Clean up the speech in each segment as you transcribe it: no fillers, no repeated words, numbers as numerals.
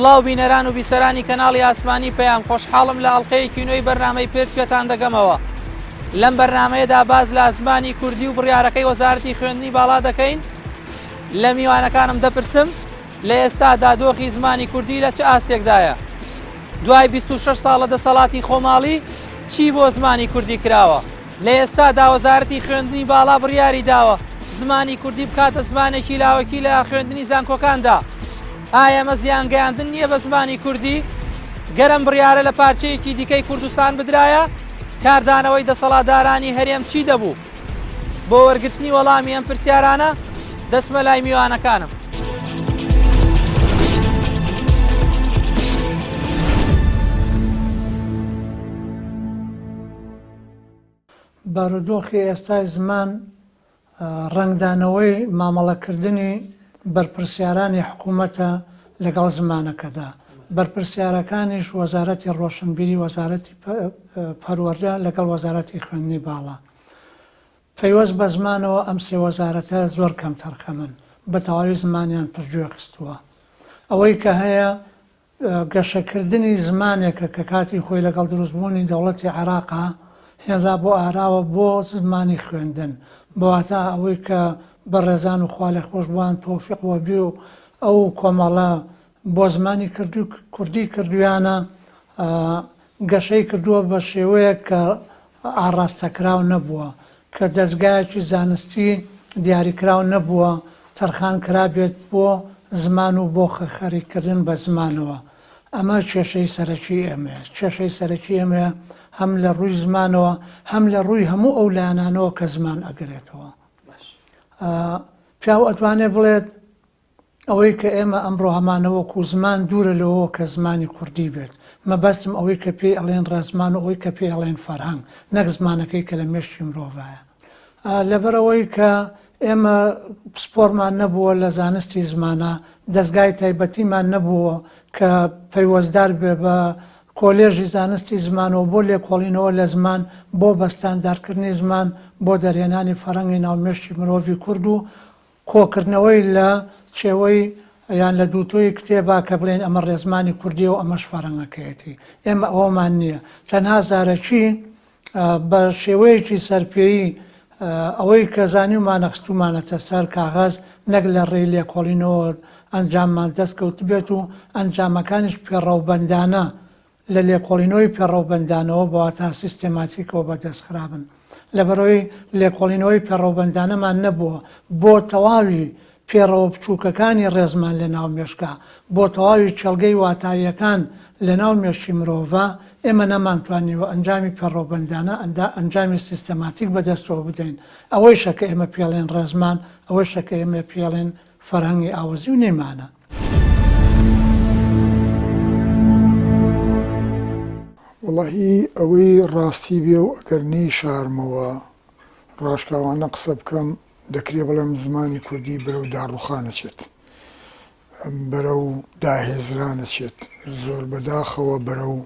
سڵاو بینەران و بیسەرانی کەناڵی ئاسمانی پەیام خۆشحاڵم لە ئەڵلقەیەکی نوێی بەرنامەی پرد پێتان دەگەمەوە لەم بەرنمەیەدا باز لە زمانی کوردی و بڕیارەکەی وەزارەتی خوێندنی باڵا دەکەین لە میوانەکانم دەپرسم لە ئێستادا دۆخی زمانی کوردی لە چ ئاستێکدایە؟ دوای 26 ساڵ لە دەسەڵاتی خۆماڵی چی بۆ زمانی کوردی کراوە؟ لە ئێستادا وەزارەتی خوێندنی باڵا بڕیاری داوە زمانی کوردی بکاتە زمانێکی لاوەکی لە خوێندنی زانکۆکاندا. ئایا ئەمە زیانگەیاندن نییە بە زمانی کوردی؟ گەر ئەم بڕیارە لە پارچەیەکی دیکەی کوردستان بدرایە، کاردانەوەی دەسەڵاتدارانی هەرێم چی دەبوو؟ بۆ وەرگرتنی وەڵامی ئەم پرسیارانە دەچمە لای میوانەکانم. بارودۆخی ئێستای زمان ڕەنگدانەوەی مامەڵەکردنی بەرپرسیارانی حکوومەتە لەگەڵ زمانەکەدا، بەرپرسیارەکانیش وەزارەتی ڕۆشنبیری، وەزارەتی پەروەردە لەگەڵ وەزارەتی خوێندنی باڵا. پەیوەست بە زمانەوە ئەم سێ وەزارەتە زۆر کەمتەرخەمن، بە تەواوی زمانیان پشتگوێ خستووە. ئەوەی کە هەیە گەشەکردنی زمانێکە کە کاتی خۆی لەگەڵ دروستبوونی دەوڵەتی عێراقا هێنرا بۆ ئاراوە بۆ زمانی خوێندن، بە واتا ئەوەی کە بەڕێزان و خوالێخۆشبووان تۆفیق وەبی و ئەو کۆمەڵە بۆ زمانی کوردی کردوویانە گەشەی کردووە بە شێوەیەک کە ئاڕاستەکراو نەبووە، کە دەزگایەکی زانستی دیاریکراو نەبووە تەرخان کرابێت بۆ زمان و بۆ خەریککردن بە زمانەوە. ئەمە کێشەی سەرەکی ئێمەیە. کێشەی سەرەکی ئێمەیە هەم لە ڕووی زمانەوە، هەم لە ڕووی هەموو ئەو لایەنانەوە کە زمان ئەگرێتەوە. پیاو ئەتوانێ بڵێت ئەوەی کە ئێمە ئەمڕۆ هەمانە وەکوو زمان دوورە لەوەوە کە زمانی کوردی بێت. مەبەستم ئەوەی کە پێی ئەڵێن ڕێزمان و ئەوەی کە پێی ئەڵێن فەرهەنگ، نەک زمانەکەی کە لە مێشکی مرۆڤایە. لەبەر ئەوەی کە ئێمە پسپۆڕمان نەبووە لە زانستی زمانا، دەزگای تایبەتیمان نەبووە کە پەیوەستدار بێ بە کۆلێژی زانستی زمانەوە بۆ لێکۆڵینەوە لە زمان، بۆ بەستانداردکردنی زمان، بۆ دەرهێنانی فەرهەنگی ناو مێشکی مرۆڤی کورد و کۆکردنەوەی لە چێوەی یان لە دووتۆی کتێبا کە بڵێین ئەمە ڕێزمانی کوردییە و ئەمەش فەرەنگەکەیەتی. ئێمە ئەوەمان نییە. تەنها زارەکی بە شێوەیەکی سەرپێیی ئەوەی کە زانیومانە خستوومانەتە سەر کاغەز نەک لە ڕێی لێکۆڵینەوە ئەنجاممان دەست کەوتبێت و ئەنجامەکانیش پێڕەوبەندانە لە لێکۆڵینەوەی پێڕەوبەندانەوە بە واتا سیستێماتیکەوە بەدەست خرابن. لەبەرئەوەی لێکۆڵینەوەی پێڕەوبەندانەمان نەبووە بۆ تەواوی پێڕەوە بچووکەکانی ڕێزمان لە ناو مێشکا، بۆ تەواوی کێڵگەی واتاییەکان لە ناو مێشکی مرۆڤا، ئێمە نەمانتوانیوە ئەنجامی پێڕەوبەندانە ئەنجامی سیستێماتیک بەدەستەوە بدەین. ئەوەیشە کە ئێمە پێڵێن ڕێزمان، ئەوەیشە کە ئێمە پێڵێن فەرهەنگی ئاوەزی و نیمانە. وەڵاهی ئەوەی ڕاستی بێ و ئەگەر نەیشارمەوە ڕاشکاوانە قسە بکەم دەکرێ بڵێم زمانی کوردی بەرەو داڕوخان ئەچێت بەرەو داهێزران ئەچێت زۆر بەداخەوە بەرەو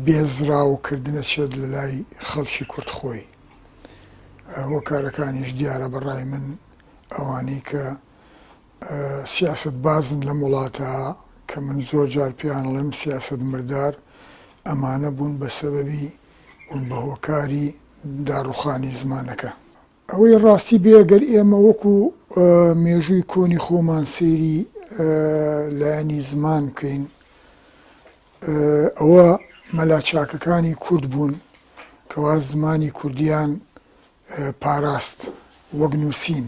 بێزراو کردن ئەچێت لە لای خەڵکی کورد خۆی هۆکارەکانیش دیارە بەڕای من ئەوانەی کە سیاسەتبازن لەم وڵاتە کە من زۆر جار پێیان ئەڵێم سیاسەت مردار ئەمانە بوون بە سەبەبی بوون بە هۆکاری داڕوخانی زمانەکە. ئەوەی ڕاستی بێ گەر ئێمە وەکو مێژووی کۆنی خۆمان سەیری لایەنی زمان بکەین ئەوە مەلا چاکەکانی کورد بوون کەوا زمانی کوردیان پاراست وەک نووسین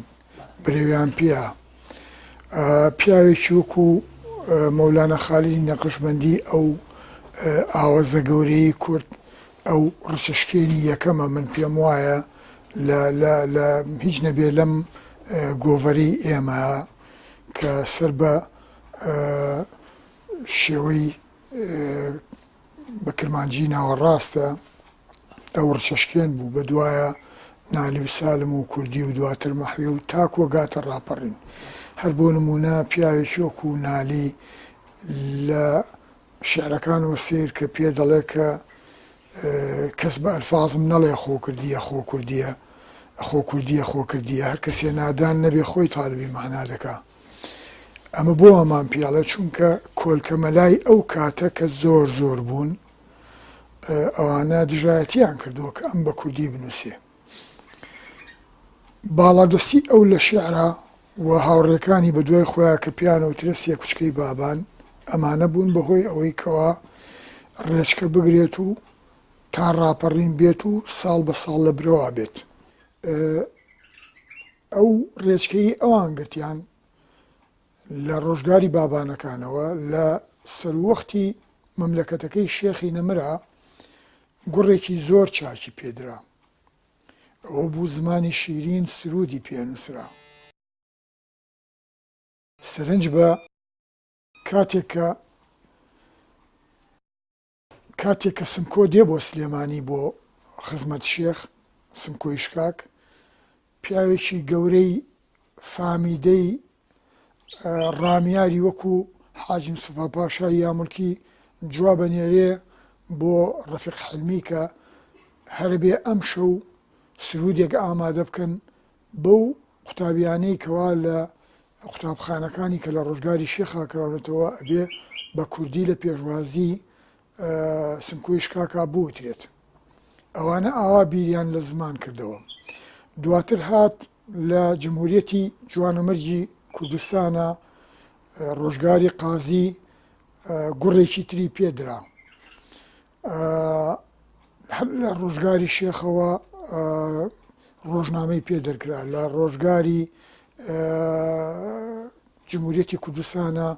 برەویان پێیە. پیاوێکی وەکو مەولانا خالیدی نەقشبەندی ئەو ئاوەزە گەورەیەی کورد ئەو ڕچەشکێنی یەکەمە من پێم وایە لە لە لە هیچ نەبێ لەم گۆڤەرەی ئێمە کە سەر بە شێوەی بە کرمانجی ناوەڕاستە ئەو ڕچەشکێن بوو بە دوایە نالی و سالم و کوردی و دواتر مەحوی و تاکوە گاتە ڕاپەڕین هەر بۆ نمونە پیاوێکی وەکو نالی لە شعرەکانەوە سیر کە پێ دەڵێ کە کەس بە ئەلفازم نەڵێ خۆ کردیە خۆ کوردیە خۆ کوردیە خۆ کردیە هەر کەسێ نادان نەبێ خۆی تالبی مەعنا دەکا. ئەمە بۆ وامان پێڵێ چونکە کۆلکە مەلای ئەو کاتە کە زۆر زۆر بوون ئەوانە دژایەتیان کردووە کە ئەم بە کوردی بنووسێ. باڵادەستی ئەو لە شیعرا و هاوڕێکانی بە دوای خۆیا کە پێیان ئەوترێ سێکوچکەی بابان، ئەمانە بوون بە هۆی ئەوەی کەوا ڕێچکە بگرێت و تا ڕاپەڕین بێت و ساڵ بە ساڵ لە برەوا بێت. ئەو ڕێچکەی ئەوان گرتیان لە ڕۆژگاری بابانەکانەوە لە سەروەختی مەملەکەتەکەی شێخی نەمرا گوڕێکی زۆر چاکی پێدرا. ئەوە بوو زمانی شیرین سروودی پێ نووسرا. سەرنج بە کاتێک کە کاتێک کە سمکۆ دێ بۆ سلێمانی بۆ خزمەت شێخ سمکۆی شکاک پیاوێکی گەورەی فامیدەی ڕامیاری وەکو حاجی مستەفا پاشای یامولکی جواب ئەنێرێ بۆ ڕەفیق حلمی کە هەرەبێ ئەمشەو سرودێک ئامادە بکەن بەو قوتابیانەی کەوا لە قوتابخانەکانی کە لە ڕۆژگاری شێخا کراونەتەوە ئەبێ بە کوردی لە پێشوازی سمکۆی شکاکا بوترێت. ئەوانە ئاوا بیریان لە زمان کردەوە. دواتر هات لە جمهوریەتی جوانەمەرگی کوردستانا ڕۆژگاری قازی گوڕێکی تری پێدرا. هەر لە ڕۆژگاری شێخەوە ڕۆژنامەی پێ دەرکرا لە ڕۆژگاری جمهوریەتی کوردستانە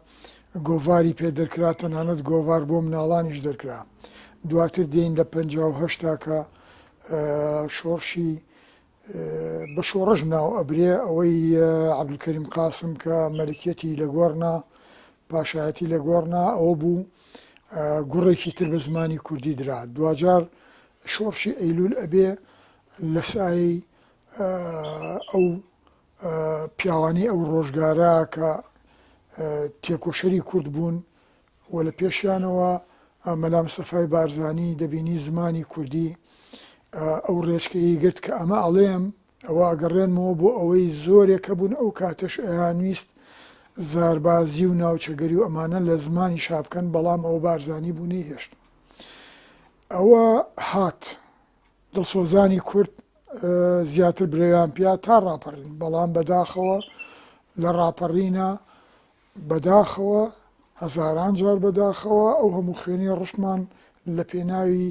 گۆڤاری پێ دەرکرا تەنانەت گۆڤار بۆ مناڵانیش دەرکرا دواتر دێین لە 58 کە شۆڕشی بە شۆڕش ناو ئەبرێ ئەوەی عەبدولکەریم قاسم کە مەلکیەتی لە گۆڕنا پاشایەتی لە گۆڕنا ئەوە بوو گوڕێکی تر بە زمانی کوردی درا دواجار شۆڕشی ئەیلول ئەبێ لە سایەی ئەو پیاوانی ئەو ڕۆژگارە کە تێکۆشەری کورد بوون و لە پێشیانەوە مەلا مستەفای بارزانی دەبینی زمانی کوردی ئەو ڕێچکەی گرت کە ئەمە ئەڵێم ئەوە ئەگەڕێنمەوە بۆ ئەوەی زۆرێک هەبوون ئەو کاتەش ئەیانویست زاربازی و ناوچەگەری و ئەمانە لە زمانی شا بکەن بەڵام ئەوە بارزانی بوو نەیهێشت ئەوە هات دڵسۆزانی کورد زیاتر برەویان پیا تا ڕاپەڕین بەڵام بەداخەوە لە ڕاپەڕینە بەداخەوە، هەزاران جار بەداخەوە، ئەو هەموو خوێنەی ڕشتمان لە پێناوی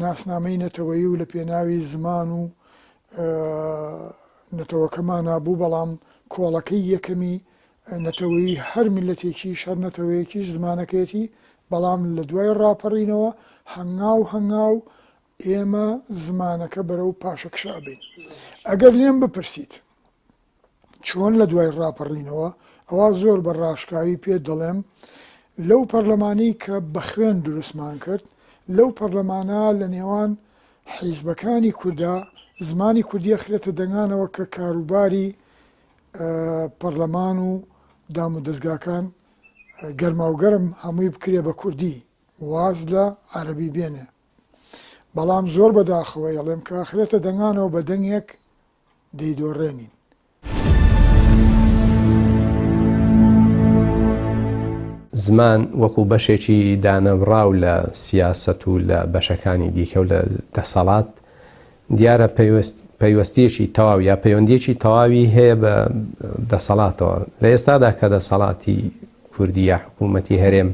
ناسنامەی نەتەوەیی و لە پێناوی زمان و نەتەوەکەمانا بوو، بەڵام کۆڵەکەی یەکەمی نەتەوەیی هەر میللەتێکیش، هەر نەتەوەیەکیش زمانەکەیەتی، بەڵام لە دوای ڕاپەڕینەوە هەنگاو هەنگاو ئێمە زمانەکە بەرەو پاشەکشە ئەبەین. ئەگەر لێم بپرسیت چۆن لە دوای ڕاپەڕینەوە، ئەوا زۆر بە ڕاشکاوی پێت دەڵێم، لەو پەرلەمانەی کە بە خوێن دروستمان کرد، لەو پەرلەمانە لە نێوان حیزبەکانی کوردا زمانی کوردی ئەخرێتە دەنگانەوە کە کاروباری پەرلەمان و دامودەزگاکان گەرماوگەرم هەمووی بکرێ بە کوردی، واز لە عەرەبی بێنێ. بەڵام زۆر بەداخەوە ئەڵێم کە ئەخرێتە دەنگانەوە بە دەنگێک دەیدۆڕێنین. زمان وەکو بەشێکی دانەبڕاو لە سیاسەت و لە بەشەکانی دیکە و لە دەسەڵات دیارە پەیوەستیەکی تەواو یا پەیوەندیەکی تەواوی هەیە بە دەسەڵاتەوە لە ئێستادا کە دەسەڵاتی کوردی یا حکوومەتی هەرێم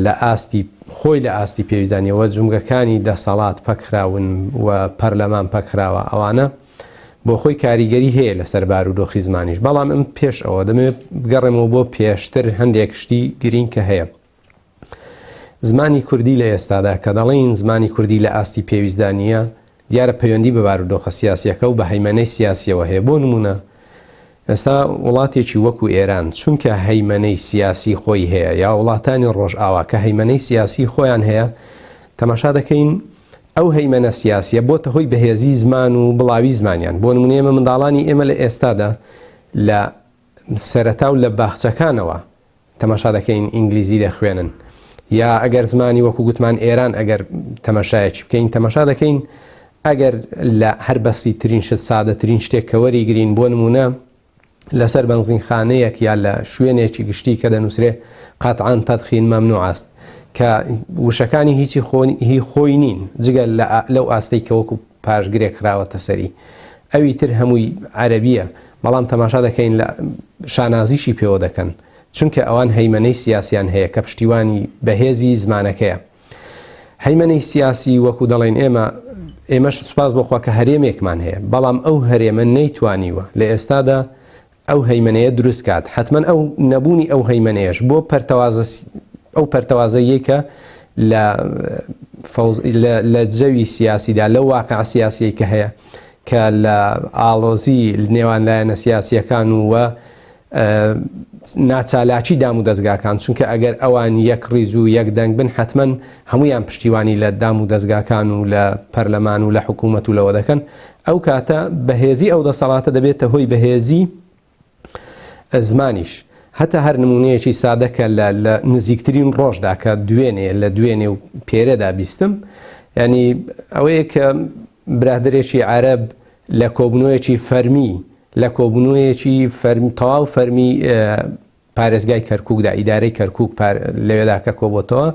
لە ئاستی خۆی لە ئاستی پێویستدا نیە و جومگەکانی دەسەڵات پەکخراون و پەرلەمان پەکخراوە ئەوانە بۆ خۆی کاریگەری هەیە لەسەر بارودۆخی زمانیش بەڵام ئەم پێش ئەوە دەمەوێت بگەڕێمەوە بۆ پێشتر هەندێک شتی گرینگ کە هەیە زمانی کوردی لە ئێستادا کە دەڵێین زمانی کوردی لە ئاستی پێویستدا نییە، دیارە پەیوەندی بە بارودۆخە سیاسییەکە و بە هەیمەنەی سیاسییەوە هەیە. بۆ نموونە ئێستا وڵاتێکی وەکو ئێران چونکە هەیمەنەی سیاسی خۆی هەیە یا وڵاتانی ڕۆژئاوا کە هەیمەنەی سیاسی خۆیان هەیە تەماشا دەکەین ئەو هەیمەنە سیاسیە بۆتە هۆی بەهێزی زمان و بڵاوی زمانیان بۆ نمونە ئێمە منداڵانی ئێمە لە ئێستادا لە سەرەتا و لە باخچەکانەوە تەماشا دەکەین ئینگلیزی دەخوێنن یا ئەگەر زمانی وەکو گوتمان ئێران ئەگەر تەماشایەکی بکەین تەماشا دەکەین ئەگەر لە هەر بەسیترین شت سادەترین شتێک کە وەریگرین بۆ نمونە لەسەر بەنزینخانەیەک یا لە شوێنێکی گشتی کە دەنووسرێ قطعا تدخین ممنوع است کە وشەکانی هیچی هی خۆی نین جگە لەو ئاستەی کە وەکو پاشگرێک خراوەتە سەری ئەوی تر هەمووی عەرەبیە بەڵام تەماشا دەکەین لە شانازیشی پێوە دەکەن چونکە ئەوان هەیمەنەی سیاسیان هەیە کە پشتیوانی بەهێزی زمانەکەیە هەیمەنەی سیاسی وەکو دەڵێن ئێمە ئێمەش سوپاس بۆ خوا کە هەرێمێکمان هەیە بەڵام ئەو هەرێمە نەیتوانیوە لە ئێستادا ئەو هەیمەنەیە دروست کات حتمما ئەو نەبوونی ئەو هەیمەنەیەش بۆ پەرتەوازە ئەو پەرتەوازەیە کە لە لە جەوی سیاسیدا لەو واقع سیاسیەی کە هەیە کە لە ئاڵۆزی نێوان لایەنە سیاسیەکان و وە ناچالاکی دام و دەزگاکان، چونکە ئەگەر ئەوان یەک ڕیز و یەک دەنگ بن حەتمەن هەموویان پشتیوانی لە دام و دەزگاکان و لە پەرلەمان و لە حکوومەت و لەوە دەکەن، ئەو کاتە بەهێزی ئەو دەسەڵاتە دەبێتە هۆی بەهێزی زمانیش. هەتا هەر نموونەیەکی سادە کە لە لە نزیکترین ڕۆژدا کە دوێنێ لە دوێنێ و پێرێدا بیستم یانی ئەوەیە کە برادەرێکی عەرەب لە کۆبوونەوەیەکی فەرمی لە کۆبوونەوەیەکی فەرمی تەواو فەرمی پارێزگای کەرکووکدا ئیدارەی کەرکووک لەوێدا کە کۆبۆتەوە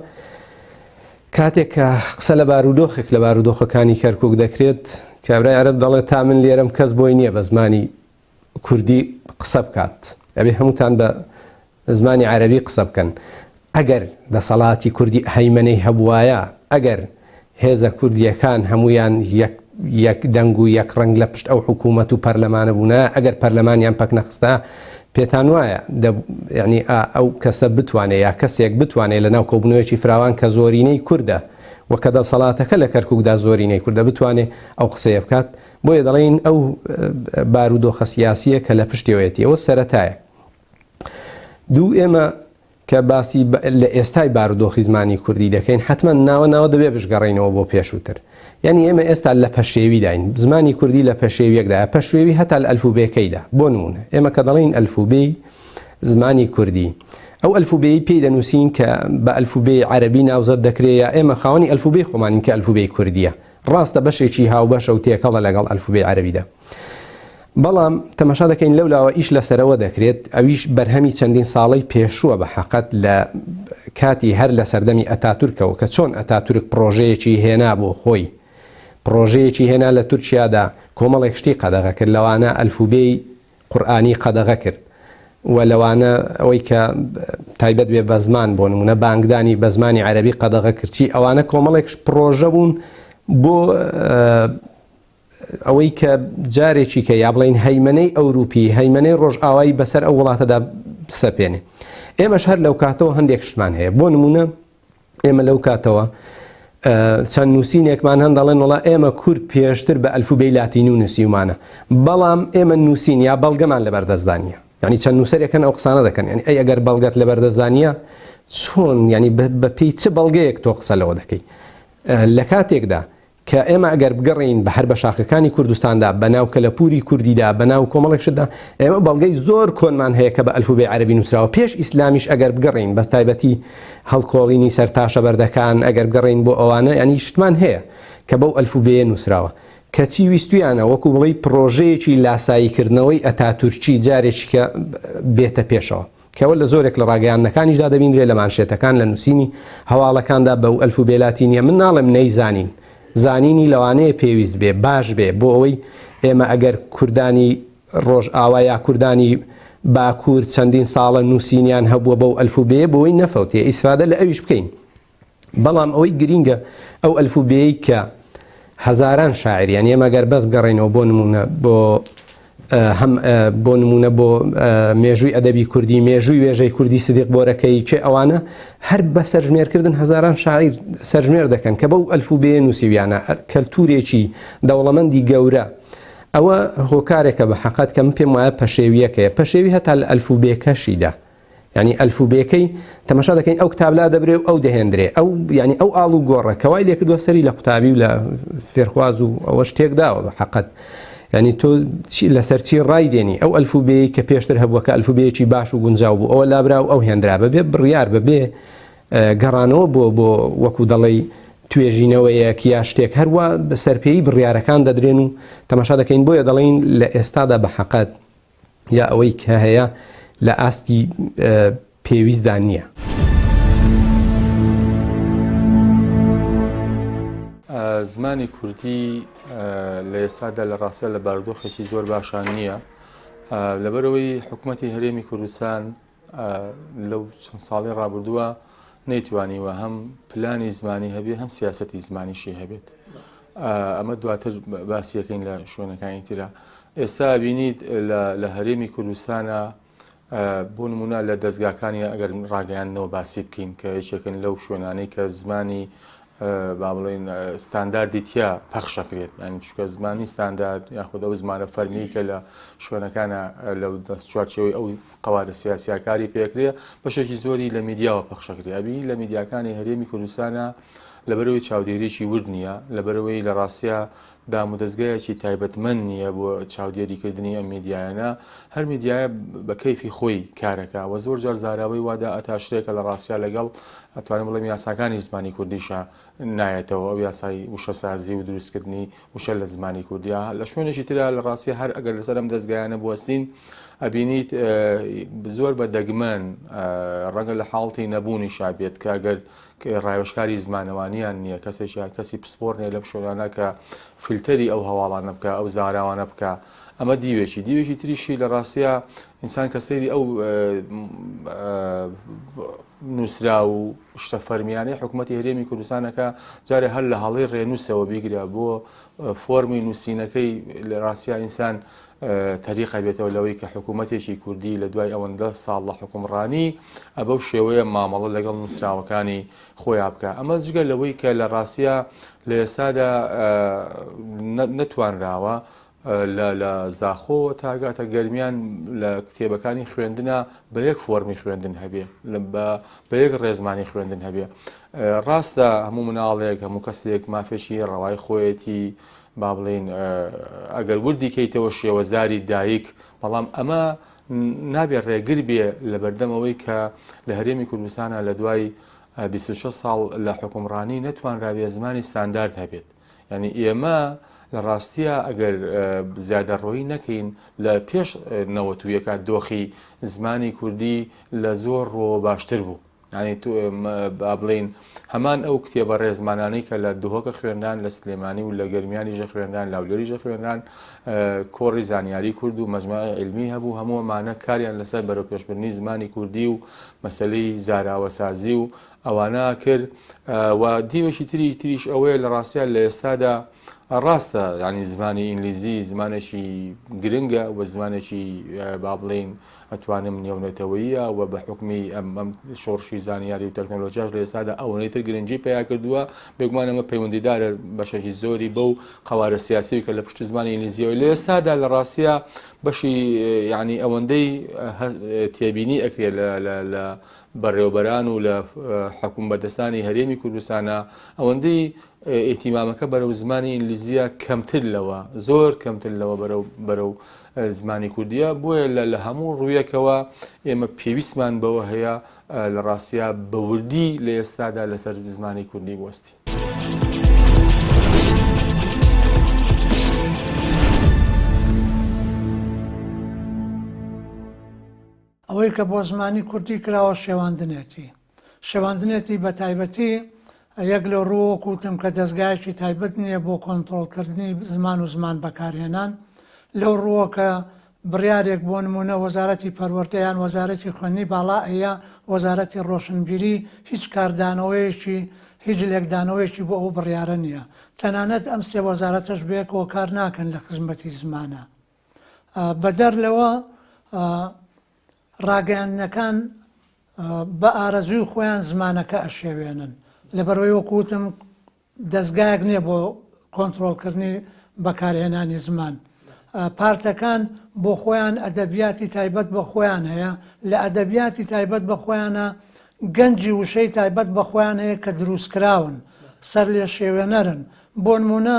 کاتێک کە قسە لە بارودۆخێک لە بارودۆخەکانی کەرکووک دەکرێت کابرای عەرەب دەڵێت تا من لێرەم کەس بۆی نییە بە زمانی کوردی قسە بکات ئەبێ هەمووتان بە زمانی عەرەبی قسە بکەن. ئەگەر دەسەڵاتی کوردی هەیمەنەی هەبووایە، ئەگەر هێزە کوردییەکان هەموویان یەک یەک دەنگ و یەک ڕەنگ لە پشت ئەو حکوومەت و پەرلەمانە بوونایە، ئەگەر پەرلەمانیان پەک نەخستایە، پێتان وایە دە یانی ئا ئەو کەسە بتوانێ یا کەسێک بتوانێ لە ناو کۆبوونەوەیەکی فراوان کە زۆرینەی کوردە و کە دەسەڵاتەکە لە کەرکووکدا زۆرینەی کوردە بتوانێ ئەو قسەیە بکات؟ بۆیە دەڵێین ئەو بارودۆخە سیاسییە کە لە پشتیەوەیەتی ئەوە سەرەتایە. دوو ئێمە کە باسی لە ئێستای بارودۆخی زمانی کوردی دەکەین حتمما ناوە ناوە دەبێ بشگەڕینەوە بۆ پێشووتر یعنی ئێمە ئێستا لە پەشێویداین زمانی کوردی لە پەشێویەکدا پەشێوی هەتا لە ئەلفوبێکەیدا بۆ نمونە ئێمە کە دەڵێین ئەلفوبێی زمانی کوردی ئەو ئەلفوبێی پێی دەنووسین کە بە ئەلفوبێی عەربی ناوزەد دەکرێت یا ئێمە خاوەنی ئەلفوبێی خۆمانین کە ئەلفوبێی کوردیە ڕاستە بەشێکی هاوبەشە و تێکەڵە لەگەڵ ئەلفوبێی عەرەبیدا بەڵام تەماشا دەکەین لەو لاوە ئیش لەسەرەوە دەکرێت ئەویش بەرهەمی چەندین ساڵەی پێشووە بە حەقەت لە کاتی هەر لە سەردەمی ئەتاتورکەوە کە چۆن ئەتاتورک پڕۆژەیەکی هێنا بۆ خۆی پڕۆژەیەکی هێنا لە تورکیادا کۆمەڵێک شتی قەدەغە کرد لەوانە ئەلفوبێی قورئانی قەدەغە کرد و لەوانە ئەوەی کە تایبەت بێ بە زمان بۆ نمونە بانگدانی بە زمانی عەرەبی قەدەغە کرد چی ئەوانە کۆمەڵێک پڕۆژە بوون بۆ ئەوەی کە جارێکی کە یا بڵین هەیمنەی ئەوروپی هەیمنەی ڕۆژئاوایی بەسەر ئەو وڵاتەدا سەپێنێ ئێمەش هەر لەو کاتەوە هەندێک شتمان هەیە بۆ نمونە ئێمە لەو کاتەوە چەند نووسینێکمان هەن دەڵێن وڵا ئێمە کورد پێشتر بە ئەلفوبێی لاتینی و نووسیومانە بەڵام ئێمە نووسین یا بەڵگەمان لەبەردەستدا نییە یعنی چەند نووسەرێکن ئەو قسانە دەکەن یعنی ئەی ئەگەر بەڵگەت لەبەردەستدا نییە چۆن یعنی بە پێی چ بەڵگەیەک تۆ قسە لەوە دەکەی لە کاتێکدا کە ئێمە ئەگەر بگەڕێین بە هەر بە شاخەکانی کوردستاندا، بە ناو کەلەپووری کوردیدا، بە ناو کۆمەڵێک شتدا، ئێمە بەڵگەی زۆر کۆنمان هەیە کە بە ئەلفوبێی عەرەبی نووسراوە. پێش ئیسلامیش ئەگەر بگەڕێین، بە تایبەتی هەڵکۆڵینی سەر تاشەبەردەکان، ئەگەر بگەڕێین بۆ ئەوانە، یانی شتمان هەیە کە بەو ئەلفوبێیە نووسراوە. کەچی ویستوویانە وەکوو بڵێی پڕۆژەیەکی لاساییکردنەوەی ئەتاتورکی جارێکی کە بێتە پێشەوە. کە ئەوە لە زۆرێک لە ڕاگەیاندنەکانیشدا دەبینرێ، لە مانشێتەکان، لە نووسینی هەواڵەکاندا بەو ئەلفوبێ لاتینییە. من ناڵێم نەیزانین، زانینی لەوانەیە پێویست بێ، باش بێ، بۆ ئەوەی ئێمە ئەگەر کوردانی ڕۆژئاوا یا کوردانی باکوور چەندین ساڵە نووسینیان هەبووە بەو ئەلفوبێیە، بۆ ئەوەی نەفەوتێ، ئیسفادە لە ئەویش بکەین. بەڵام ئەوەی گرینگە ئەو ئەلفوبێیەی کە هەزاران شاعیر یانی ئێمە گەر بەس بگەڕێینەوە بۆ نموونە بۆ هەم بۆ نموونە بۆ مێژووی ئەدەبی کوردی مێژووی وێژەی کوردی سدیق بۆرەکەی کێ ئەوانە هەر بە سەرژمێرکردن هەزاران شاعیر سەرژمێر دەکەن کە بەو ئەلفوبێیە نووسیویانە کەلتورێکی دەوڵەمەندی گەورە ئەوە هۆکارێکە بە حەقەت کە من پێم وایە پەشێویەکەیە پەشێوی هەتا لە ئەلفوبێکەشیدا یانی ئەلفوبێکەی تەماشا دەکەین ئەو کتاب لا دەبرێ و ئەو دەهێندرێ ئەو یانی ئەو ئاڵ و گۆڕە کەوای لێکردووە سەری لە قوتابی و لە فێرخواز و ئەوەش تێکداوە بە حەقەت یعنی تۆ لەسەر چی ڕای دێنی ئەو ئەلفوبێی کە پێشتر هەبووە کە ئەلفوبێیەکی باش و گونجاو بوو ئەوە لابرا و ئەو هێندرا بەبێ بڕیار بەبێ گەڕانەوە بۆ بۆ وەکو دەڵێی توێژینەوەیەک یا شتێک هەروە سەرپێی بڕیارەکان دەدرێن و تەماشا دەکەین بۆیە دەڵێین لە ئێستادا بە حەقەت. یا ئەوەی کە هەیە لە ئاستی پێویستدا نییە. زمانی کوردی لە ئێستادا لە ڕاستیا لە بارودۆخێکی زۆر باشان نییە لەبەرەوەی حکوومەتی هەرێمی کوردستان لەو چەند ساڵی ڕابردووە نەیتوانیوە هەم پلانی زمانی هەبێ هەم سیاستی زمانیشی هەبێت ئەمە دواتر باسیەکەین لە شوێنەکانی ترە ئێستا بینیت لە هەرێمی کوردستانە بۆ نمونە لە دەستگاکانی ئەگەر ڕاگەیاندنەوە باسی بکەین کە یەکێکن لەو شوێنانەی کە زمانی با بڵێین ستانداردی تیا پەخشەکرێت ینی چکە زمانی ستاندارد یاخود ئەو زمانە فەرمی کە لە شوێنەکانە لە دەست چوارچەوەی ئەو قەوارە سیاسیاکاری پێکرێ بەشێکی زۆری لە میدیاوە پەخشەکرێ ئەبی لە میدیاکانی هەرێمی کوردستانە لەبەرەوەی چاودێریی ورد نییە لەبەرەوەی لە ڕاستە دامودەزگایەکی تایبەتمەند نییە بۆ چاودێریکردنی ئەم میدیایانە، هەر میدیایە بە کەیفی خۆی کارەکا و زۆر جار زاراوەی وا دائەتاشرێ کە لە ڕاستیا لەگەڵ ئەتوانم بڵێم یاساکانی زمانی کوردیشا نایەتەوە، ئەو یاسای وشەسازی و دروستکردنی وشە لە زمانی کوردیا لە شوێنێکی ترا لە ڕاستیا هەر ئەگەر لەسەر ئەم دەزگایانە بوەستین ئەبینیت زۆر بە دەگمەن ڕەنگە لە حاڵتی نەبوونیشا بێت کە ئەگەر ڕاوێژکاری زمانەوانیان نییە، کەسێکیان کەسی پسپۆر نییە لەم شوێنانە کە فلتەری ئەو هەواڵانە بکا، ئەو زاراوانە بکا. ئەمە دیوێکی. دیوێکی تریشی لە ڕاستیا ئینسان کە سەیری ئەو نووسراو و شتە فەرمیانەی حکوومەتی هەرێمی کوردستانەکە جارێ هەر لە هەڵەی ڕێنووسەوە بیگرە بۆ فۆرمی نووسینەکەی لە ڕاستیا ئینسان تەریق ئەبێتەوە لەوەی کە حکوومەتێکی کوردی لە دوای ئەوەندە ساڵ لە حوکمڕانی بەو شێوەیە مامەڵە لەگەڵ نووسراوەکانی خۆیا بکا. ئەمە جگە لەوەی کە لە ڕاستیا لە ئێستادا نەتوانراوە لە زاخۆوە تاگاتە گەرمیان لە کتێبەکانی خوێندنا بە یەک فۆرمی خوێندن هەبێ بە یەک ڕێزمانی خوێندن هەبێ ڕاستە هەموو مناڵێک هەموو کەسێک مافێکی ڕەوای خۆیەتی با بڵێین ئەگەر وردی کەیتەوە شێوەزاری دایک، بەڵام ئەمە نابێ ڕێگر بێ لەبەردەم ئەوەی کە لە هەرێمی کوردستانە لە دوای 26 ساڵ لە حکومڕانی نەتوانرابێ زمانی ستاندارد هەبێت. یعنی ئێمە لە ڕاستیە ئەگەر زیادەڕۆیی نەکەین لە پێش نەوەتویەکە دۆخی زمانی کوردی لە زۆر ڕۆ باشتر بوو. یانی با بڵێین هەمان ئەو کتێبە ڕێزمانانەی کە لە دهۆکە خوێنران لە سلێمانی و لە گەرمیانیشە خوێنران لاولێریشە خوێنران کۆڕی زانیاری کورد و مەجموعی عیلمی هەبوو هەموو ئەمانە کاریان لەسەر بەرەوپێشبردنی زمانی کوردی و مەسەلەی زاراوەسازی و ئەوانە کرد و دیوێکی تری تریش ئەوەیە لە ڕاستیا لە ئێستادا ڕاستە ینی زمانی ئینگلیزی زمانێکی گرنگە و زمانێکی با بڵێین ئەتوانم نێونەتەوەییە و بە حوکمی ئەم ئەم شۆڕشی زانیاری و تەکنەلۆژیاش لە ئێستادا ئەوەنەی تر گرنگی پیا کردووە بێگومان ئەمە پەیوەندیدارە بەشێکی زۆری بەو قەوارە سیاسی کە لە پشت زمانی ئینگلیزیەوە لە ئێستادا لە ڕاستیە بەشی یعنی ئەوەندەی تێبینی ئەکرێت لە لە لە بەڕێوەبەران و لە حکوم بەدەستانی هەرێمی کوردستانە ئەوەندەی ئیهتیمامەکە بەرەو زمانی ئینگلیزیە کەمتر لەوە زۆر کەمتر لەوە بەرەو بەرەو زمانی کوردیە بۆیە لە لە هەموو ڕوویەکەوە ئێمە پێویستمان بەوە هەیە لە ڕاستیا بە وردی لە ئێستادا لەسەر زمانی کوردی بوەستین. ئەوەی کە بۆ زمانی کوردی کراوە شێواندنێتی. شێواندنێتی بە تایبەتی یەک لە ڕووە وەک وتم کە دەزگایەکی تایبەت نییە بۆ کۆنتڕۆڵکردنی زمان و زمان بەکارهێنان لەو ڕووە کە بڕیارێک بۆ نموونە وەزارەتی پەروەردە یان وەزارەتی خوێندنی باڵا ئەیا وەزارەتی ڕۆشنبیری هیچ کاردانەوەیەکی هیچ لێکدانەوەیەکی بۆ ئەو بڕیارە نییە تەنانەت ئەم سێ وەزارەتەش بەیەکەوە کار ناکەن لە خزمەتی زمانە بەدەر لەوە ڕاگەیاندنەکان بە ئارەزووی خۆیان زمانەکە ئەشێوێنن لەبەرئەوەی وەکو وتم دەزگایەک نییە بۆ کۆنترۆڵکردنی بەکارهێنانی زمان پارتەکان بۆ خۆیان ئەدەبیاتی تایبەت بە خۆیان هەیە لە ئەدەبیاتی تایبەت بە خۆیانە گەنجی وشەی تایبەت بە خۆیان هەیە کە دروستکراون سەر لێ شێوێنەرن بۆنمونە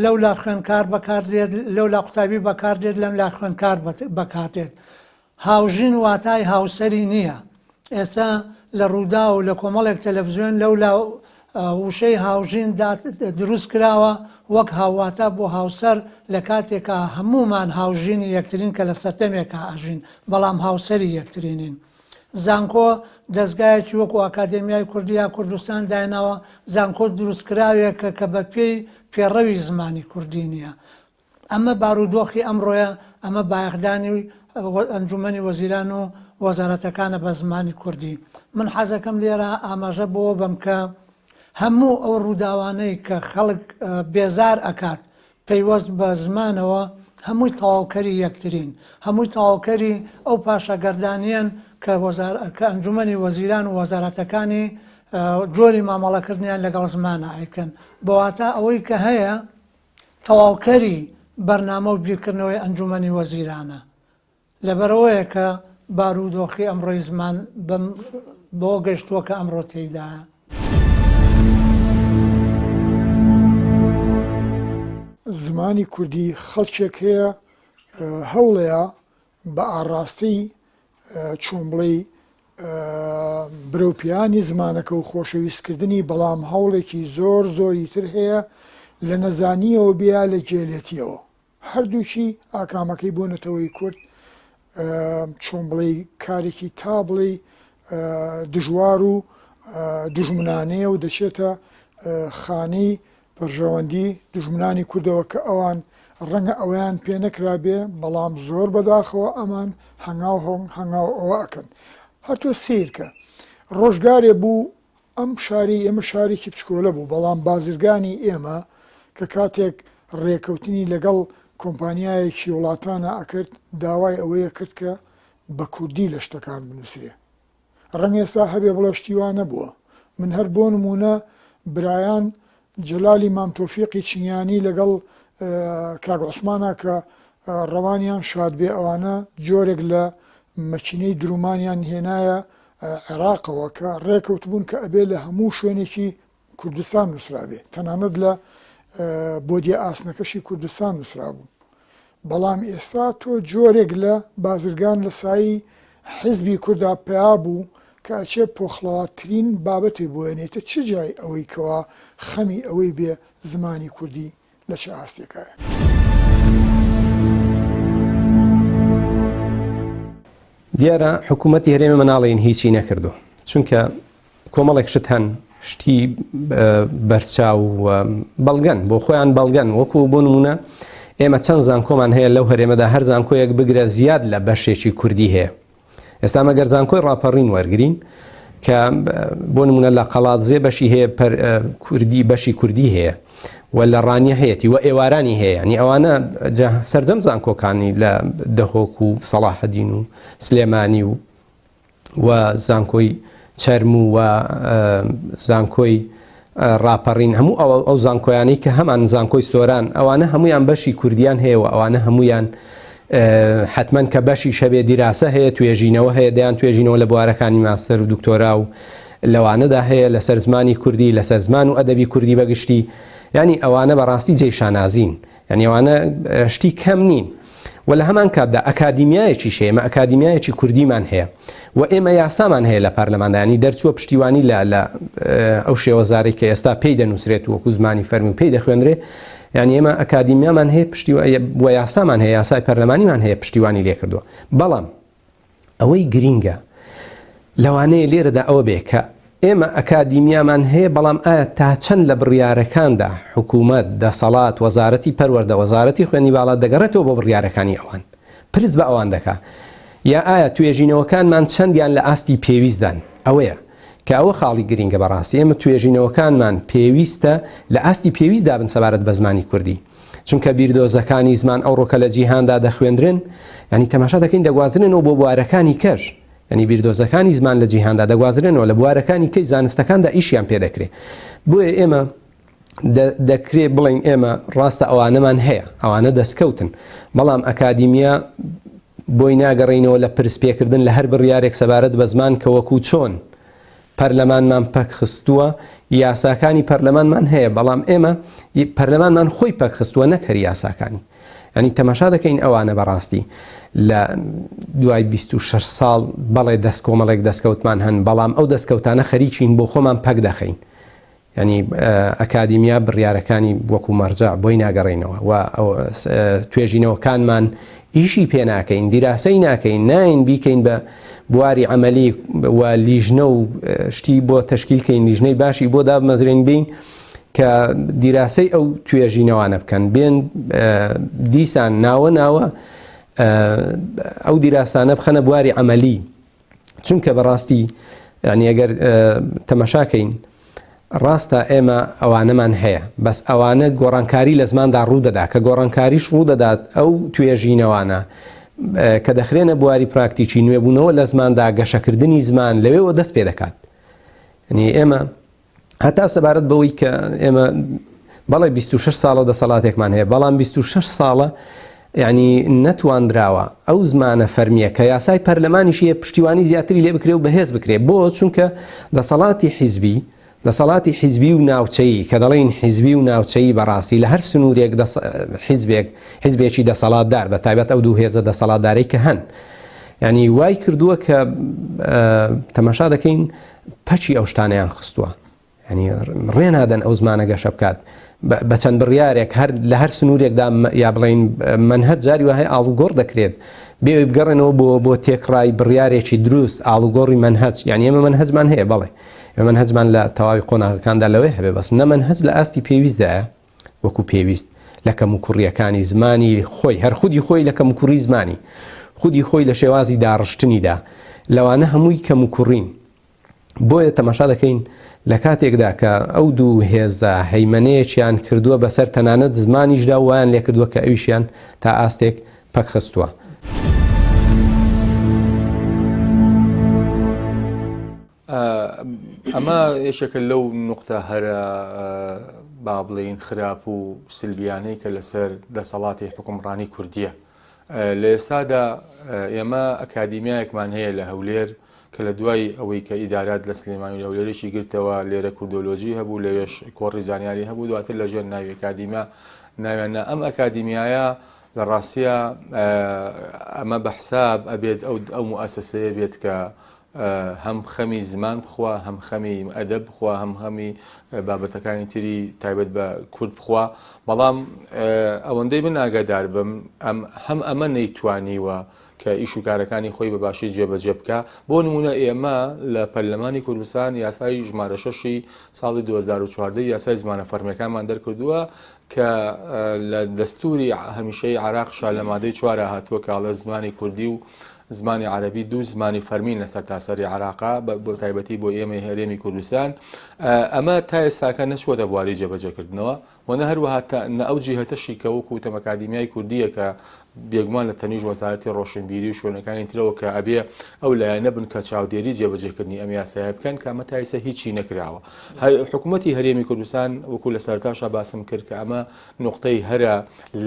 لەولا خوێنکار بەکاردێت لەولا قوتابی بەکاردێت لەملا خوێنکار بەکاردێت هاوژین واتای هاوسەری نییە. ئێستا لە ڕووداو و لە کۆمەڵێک تەلەفزیۆن لەولا وشەی هاوژین دروست کراوە وەک هاوواتا بۆ هاوسەر لە کاتێکا هەموومان هاوژینی یەکترین کە لە سەردەمێکا ئەژین بەڵام هاوسەری یەکتری نین. زانکۆ دەزگایەکی وەکو ئاکادێمیای کوردی یا کوردستان دایناوە، زانکۆ دروستکراوێکە کە بە پێی پێڕەوی زمانی کوردی نییە. ئەمە بارودۆخی ئەمڕۆیە، ئەمە بایەخدانی ئەنجومەنی وەزیران و وەزارەتەکانە بە زمانی کوردی. من حەزەکەم لێرە ئاماژە بەوە بەم کە هەموو ئەو ڕووداوانەی کە خەڵک بێزار ئەکات پەیوەست بە زمانەوە هەمووی تەواوکەری یەکترین، هەمووی تەواوکەری ئەو پاشاگەردانییەن کە کە ئەنجومەنی وەزیران و وەزارەتەکانی جۆری مامەڵەکردنیان لەگەڵ زمانە ئەیکەن. بە واتا ئەوەی کە هەیە تەواوکەری بەرنامە و بیرکردنەوەی ئەنجومەنی وەزیرانە. لەبەرئەوەیە کە بارودۆخی ئەمڕۆی زمان بەم بەوە گەشتووە کە ئەمڕۆ تێیدایە. زمانی کوردی خەڵکێک هەیە هەوڵەیە بە ئاڕاستەی چۆن بڵێی برەوپێیانی زمانەکە و خۆشەویستکردنی بەڵام هەوڵێکی زۆر زۆری تر هەیە لە نەزانییەوە بێ یا لە گێلێتییەوە هەردووکی ئاکامەکەی بۆ نەتەوەی کورد چۆن بڵێی کارێکی تا بڵێی دژوار و دوژمنانەیە و دەچێتە خانەی بەرژەوەندی دوژمنانی کوردەوە کە ئەوان ڕەنگە ئەوەیان پێ نەکرابێ بەڵام زۆر بەداخەوە ئەمان هەنگاو هەنگاو ئەوە ئەکەن هەر تۆ سەیرکە ڕۆژگارێ بوو ئەم شاری ئێمە شارێکی بچکۆلە بوو بەڵام بازرگانی ئێمە کە کاتێک ڕێکەوتنی لەگەڵ کۆمپانیایەکی وڵاتانە ئەکرد داوای ئەوەیە کرد کە بە کوردی لە شتەکان بنووسرێ ڕەنگە ئێستا هەبێ بڵێ شتی وا نەبووە. من هەر بۆ نموونە برایان جەلالی مام تۆفیقی چنیانی لەگەڵ کاک عوسمانا کە ڕەوانیان شاد بێ ئەوانە جۆرێک لە مەکینەی درومانیان هێنایە عێراقەوە کە ڕێکەوتبوون کە ئەبێ لە هەموو شوێنێکی کوردستان نووسرابێ تەنانەت لە بۆدیە ئاسنەکەشی کوردستان نووسرابوو بەڵام ئێستا تۆ جۆرێک لە بازرگان لە سایی حیزبی کوردا پیا بوو کە ئەچێ پۆخڵەواتترین بابەتێ بۆ ئەنێتە چ جای ئەوەی کەوا خەمی ئەوەی بێ زمانی کوردی لە چ ئاستێکایە. دیارە حکوومەتی هەرێمی مناڵین هیچی نەکردو چونکە کۆمەڵێک شت هەن شتی بەرچاو و بەڵگەن بۆ خۆیان بەڵگەن وەکو بۆ نمونە ئێمە چەند زانکۆمان هەیە لەو هەرێمەدا هەر زانکۆیەک بگرە زیاد لە بەشێکی کوردی هەیە ئێستا مەگەر زانکۆی ڕاپەڕین وەرگین کە بۆ نمونە لە قەڵادزێ بەشی هەیە کوردی بەشی کوردی هەیە و لە ڕانیە هەیەی و ئێوارانی هەیە ینی ئەوانە سرجەم زانکۆکانی لە دهۆک و سەڵاحەدین و سلێمانی و و زانکۆی چەرموو و زانکۆی ڕاپەڕین هەموو ئەو ئەو زانکۆیانەی کە هەمان زانکۆی سۆران ئەوانە هەمویان بەشی کوردیان هەیە و ئەوانە هەمویان حتمما کە بەشی شەبێ دیراسە هەیە توێژینەوە هەیە دەیان توێژینەوە لە بوارەکانی ماستەر و دکتۆرا و لەوانەدا هەیە لەسەر زمانی کوردی لەسەر زمان و ئەدەبی کوردی بەگشتی ینی ئەوانە بەڕاستی جێی شانازین یانی ئەوانە شتی کەم نین و لە هەمان کاتدا ئەکادیمیایەکیش هەیە ئێمە ئەکادیمیایەکی کوردیمان هەیە و ئێمە یاسامان هەیە لە پەرلەماندا ینی دەرچووە پشتیوانی لە لە ئەو شێوەزارەی کە ئێستا پێی دەنووسرێت وەکو زمانی فەرمی و پێی دەخوێنرێ یعنی ئێمە ئەکادیمیامان هەیە پشتی و یاسامان هەیە یاسای پەرلەمانیمان هەیە پشتیوانی لێکردووە بەڵام ئەوەی گرینگە لەوانەیە لێرەدا ئەوە بێ کە ئێمە ئەکادیمیامان هەیە بەڵام ئایا تا چەند لە بڕیارەکاندا حکوومەت، دەسەڵات، وەزارەتی پەروەردە، وەزارەتی خوێندنی باڵا دەگەڕێتەوە بۆ بڕیارەکانی ئەوان؟ پرس بە ئەوان دەکا؟ یا ئایا توێژینەوەکانمان چەندیان لە ئاستی پێویستدان؟ ئەوەیە کە ئەوە خاڵی گرینگە بەڕاستی ئێمە توێژینەوەکانمان پێویستە لە ئاستی پێویستدا بن سەبارەت بە زمانی کوردی. چونکە بیردۆزەکانی زمان ئەوڕۆکە لە جیهاندا دەخوێندرێن، یانی تەماشا دەکەین دەگوازرێنەوە بۆ بوارەکانی کەش، یانی بیردۆزەکانی زمان لە جیهاندا دەگوازرێنەوە لە بوارەکانی کەی زانستەکاندا ئیشیان پێ دەکرێ. بۆیە ئێمە دەکرێ بڵێین ئێمە ڕاستە ئەوانەمان هەیە، ئەوانە دەستکەوتن، بەڵام ئەکادیمیا بۆی ناگەڕێینەوە لە پرس پێکردن لە هەر بڕیارێک سەبارەت بە زمان کە وەکوو چۆن پەرلەمانمان پەکخستووە، یاساکانی پەرلەمانمان هەیە، بەڵام ئێمە پەرلەمانمان خۆی پەکخستووە نەک هەر یاساکانی. ینی تەماشا دەکەین ئەوانە بەڕاستی لە دوای 26 ساڵ بەڵێ دەست کۆمەڵێک دەستکەوتمان هەن، بەڵام ئەو دەستکەوتانە خەریکین بۆ خۆمان پەک دەخەین. ینی ئەکادیمیا بڕیارەکانی وەکو مەرجع بۆی ناگەڕێینەوە و توێژینەوەکانمان ئیشی پێ ناکەین، دیراسەی ناکەین، ناین بیکەین بە بواری عەمەلی و لیژنە و شتی بۆ تەشکیل کەین، لیژنەی باشی بۆ دابمەزرێن بین کە دیراسەی ئەو توێژینەوانە بکەن، بێن دیسان ناوە ناوە ئەو دیراسانە بخەنە بواری عەمەلی. چونکە بەڕاستی یعنی ئەگەر تەمەشاکەین ڕاستە ئێمە ئەوانەمان هەیە بەس ئەوانە گۆڕانکاری لە زماندا ڕوودەدا کە گۆڕانکاریش ڕوودەدات ئەو توێژینەوانە کە دەخرێنە بواری پراکتیکی نوێبوونەوە لە زماندا گەشەکردنی زمان لەوێوە دەست پێ دەکات ینی ئێمە هەتا سەبارەت بەوەی کە ئێمە بەڵێ 26 ساڵە دەسەڵاتێکمان هەیە بەڵام 26 ساڵە یعنی نەتواندراوە ئەو زمانە فەرمیە کە یاسای پەرلەمانیش هەیە پشتیوانی زیاتری لێ بکرێ و بەهێز بکرێ بۆ چونکە دەسەڵاتی حیزبی دەسەڵاتی حیزبی و ناوچەیی کە دەڵێین حیزبی و ناوچەیی بەڕاستی لە هەر سنوورێک حیزبێک حیزبێکی دەسەڵاتدار بە تایبەت ئەو دوو هێزە دەسەڵاتدارەی کە هەن ینی وای کردووە کە تەماشا دەکەین پەکی ئەو شتانەیان خستووە ینی ڕێ نادەن ئەو زمانە گەشە بکات بە چەند بڕیارێک هەر لە هەر سنوورێکدا یا بڵین منهج جاری وایە ئاڵوگۆڕ دەکرێت بێ ئەوی بگەڕێنەوە بۆ بۆ تێکڕای بڕیارێکی دروست ئاڵوگۆڕی منهج یعنی ئێمە منهجمان هەیە بەڵێ ئێمە منهجمان لە تەواوی قۆناغەکاندا لەوەی هەبێ بەس نە منهج لە ئاستی پێویستدایە وەکو پێویست لە کەموکوڕییەکانی زمانی خۆی، هەر خودی خۆی لە کەموکوڕی زمانی، خودی خۆی لە شێوازی داڕشتنیدا، لەوانە هەمووی کەموکوڕین. بۆیە تەماشا دەکەین لە کاتێکدا کە ئەو دوو هێزە هەیمەنەیەکیان کردووە بەسەر تەنانەت زمانیشدا و وایان لێکردووە کە ئەویشیان تا ئاستێک پەک خستووە. ئەمە یەکێکە لەو نوقتە هەرە با بڵێین خراپ و سلبیانەی کە لەسەر دەسەڵاتی حکومڕانی کوردیە لە ئێستادا ئێمە ئەکادیمیایەکمان هەیە لە هەولێر کە لە دوای ئەوەی کە ئیدارات لە سلێمانی و هەولێرێکی گرتەوە لێرە کوردۆلۆژی هەبوو لەوێش کۆڕی زانیاری هەبوو دواتر لە ژێر ناوی ئەکادیمیا ناویان نا ئەم ئەکادیمیایە لە ڕاستیە ئەمە بە حساب ئەبێت ئەو ئەو موئەسەسەیە بێت کە هەم خەمی زمان بخوا، هەم خەمی ئەدەب بخوا، هەم خەمی بابەتەکانی تری تایبەت بە کورد بخوا، بەڵام ئەوەندەی من ئاگادار بم ئەم هەم ئەمە نەیتوانیوە کە ئیش و کارەکانی خۆی بە باشی جێبەجێ بکا. بۆ نموونە ئێمە لە پەرلەمانی کوردستان یاسای ژمارە شەشی ساڵی 2014 یاسای زمانە فەرمیەکانمان دەرکردووە کە لە دەستووری هەمیشەیی عێراقشا لە مادەی چوارا هاتووە کە ئەڵێ زمانی کوردی و زمانی عەرەبی دوو زمانی فەرمین لە سەرتاسەری عێراقا بە تایبەتی بۆ ئێمەی هەرێمی کوردستان ئەمە تا ئێستاکە نەچووەتە بواری جێبەجێکردنەوە و نە هەروەها نە ئەو جیهەتەشی کە وەکو وتم ئەکادیمیای کوردیە کە بێگومان لە تەنیشت وەزارەتی ڕۆشنبیری و شوێنەکانی ترەوە کە ئەبێ ئەو لایەنە بن کە چاودێری جێبەجێکردنی ئەم یاسایە بکەن کە ئەمە تا ئێستا هیچی نەکراوە حکوومەتی هەرێمی کوردستان وەکو لە سەرتاشا باسم کرد کە ئەمە نوقتەی هەرە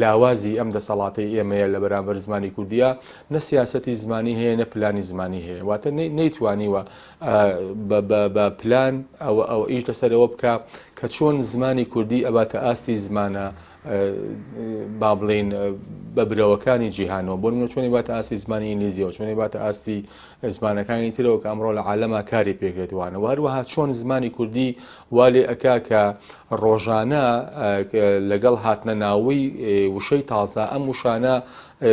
لاوازی ئەم دەسەڵاتەی ئێمەیە لە بەرامبەر زمانی کوردیە نە سیاسەتی زمانی هەیە نە پلانی زمانی هەیە واتە نەیتوانیوە بە پلان ئەوە ئەو ئیش لەسەرەوە بکە کە چۆن زمانی کوردی ئەباتە ئاستی زمانە با بڵێین بە برەوەکانی جیهانەوە بۆ نمونە چۆنی باتە ئاستی زمانی ئینگلیزیەوە چۆنی باتە ئاستی زمانەکانی ترەوە کە ئەمڕۆ لە عالەما کاری پێکرێتوانە و هەروەها چۆن زمانی کوردی وا لێ ئەکا کە ڕۆژانە لەگەڵ هاتنە ناوی وشەی تازە ئەم وشانە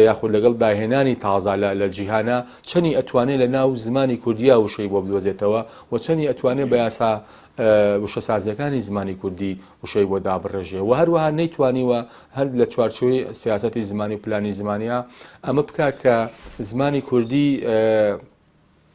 یاخود لەگەڵ داهێنانی تازە لە جیهانە چەنی ئەتوانێت لە ناو زمانی کوردیا وشەی بۆ بدۆزێتەوە و چەنی ئەتوانێت بە یاسا وشەسازیەکانی زمانی کوردی وشەی بۆ دابڕێژێ و هەروەها نەیتوانیوە هەر لە چوارچێوەی سیاسەتی زمانی و پلانی زمانیا ئەمە بکا کە زمانی کوردی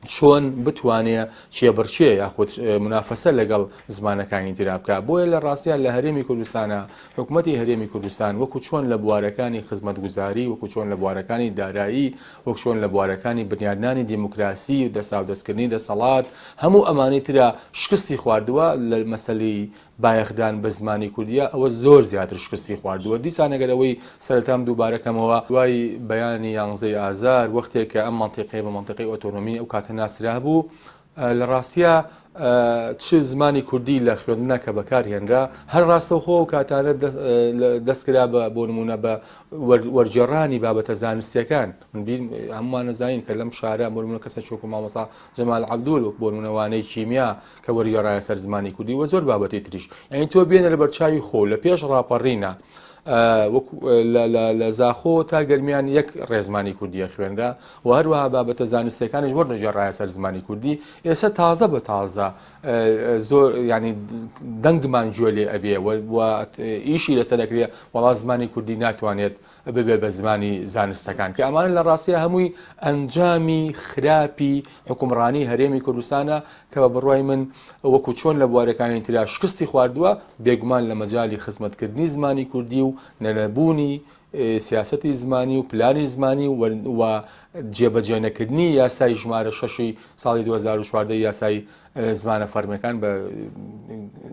چۆن بتوانێ کێبڕکێ یاخود منافەسە لەگەڵ زمانەکانی ترا بکا بۆیە لە ڕاستیان لە هەرێمی کوردستانە حکوومەتی هەرێمی کوردستان وەکو چۆن لە بوارەکانی خزمەتگوزاری وەکو چۆن لە بوارەکانی دارایی وەک چۆن لە بوارەکانی بنیادنانی دیموکراسی و دەساودەستکردنی دەسەڵات هەموو ئەمانەی ترا شکستی خواردووە لە مەسەلەی بایەخدان بە زمانی کوردیە ئەوە زۆر زیاتر شکستی خواردووە دیسان ئەگەر ئەوەی سەرەتام دووبارە کەمەوە دوای بەیانی یانزەی ئازار وەختێک کە ئەم مەنتیقەیە بە مەنتیقەی ئۆتۆنۆمی ئەو کاتە ناسرابوو لە ڕاستیا چ زمانی کوردی لە خوێندنا کە بەکار هێنرا هەر ڕاستەوخۆ ئەو کاتانە دەستکرا بە بۆ نمونە بە وەرگێڕانی بابەتە زانستیەکان من بیر هەمووان نەزانین کە لەم شارە بۆ نمونە کەسە چۆک و مامۆسا جەمال عەبدول وەک بۆ نمونە وانەی کیمیا کە وەرگێڕایە سەر زمانی کوردی و زۆر بابەتی تریش یعنی تۆ بێنە لە بەرچاوی خۆ لە پێش ڕاپەڕینە لە زاخۆ تا گەرمیان یەک ڕێزمانی کوردیە خوێنرا و هەروەها بابەتە زانستیەکانیش وەرنەگێڕایە سەر زمانی کوردی ئێستا تازە بە تازە زۆر ینی دەنگمان گوێ لێ ئەبێ و ئیشی لەسەر ئەکرێ وەڵا زمانی کوردی ناتوانێت ببێ بە زمانی زانستەکان کە ئەمانە لە ڕاستیە هەمووی ئەنجامی خراپی حکومڕانی هەرێمی کوردستانە کە بە بڕای من وەکو چۆن لە بوارەکانی ترا شکستی خواردووە بێگومان لە مەجای خزمەتکردنی زمانی کوردی و نەبوونی سیاسەتی زمانی و پلانی زمانی و جێبەجێ نەکردنی یاسای ژمارە شەشی ساڵی 2014 یاسای زمانە فەرمیەکان بە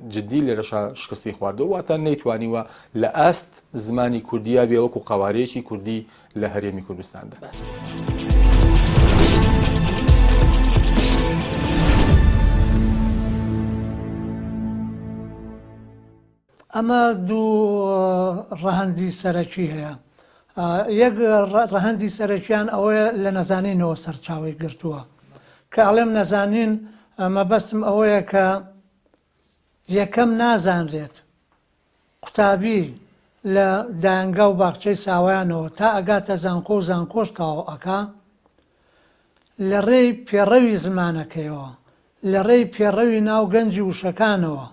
جدی لێرەشا شکستی خواردەوە واتە نەیتوانیوە لە ئاست زمانی کوردیا بێ وەکو قەوارەیەکی کوردی لە هەرێمی کوردستاندا. ئەمە دوو ڕەهەندی سەرەکی هەیە. یەک ڕەهەندی سەرەکیان ئەوەیە لە نەزانینەوە سەرچاوەی گرتووە. کە ئەڵێم نەزانین مەبەستم ئەوەیە کە یەکەم نازانرێت قوتابی لە دایەنگا و باخچەی ساوایانەوە تا ئەگاتە زانکۆ و زانکۆش تەواو ئەکا لە ڕێی پێڕەوی زمانەکەیەوە لە ڕێی پێڕەوی ناو گەنجی وشەکانەوە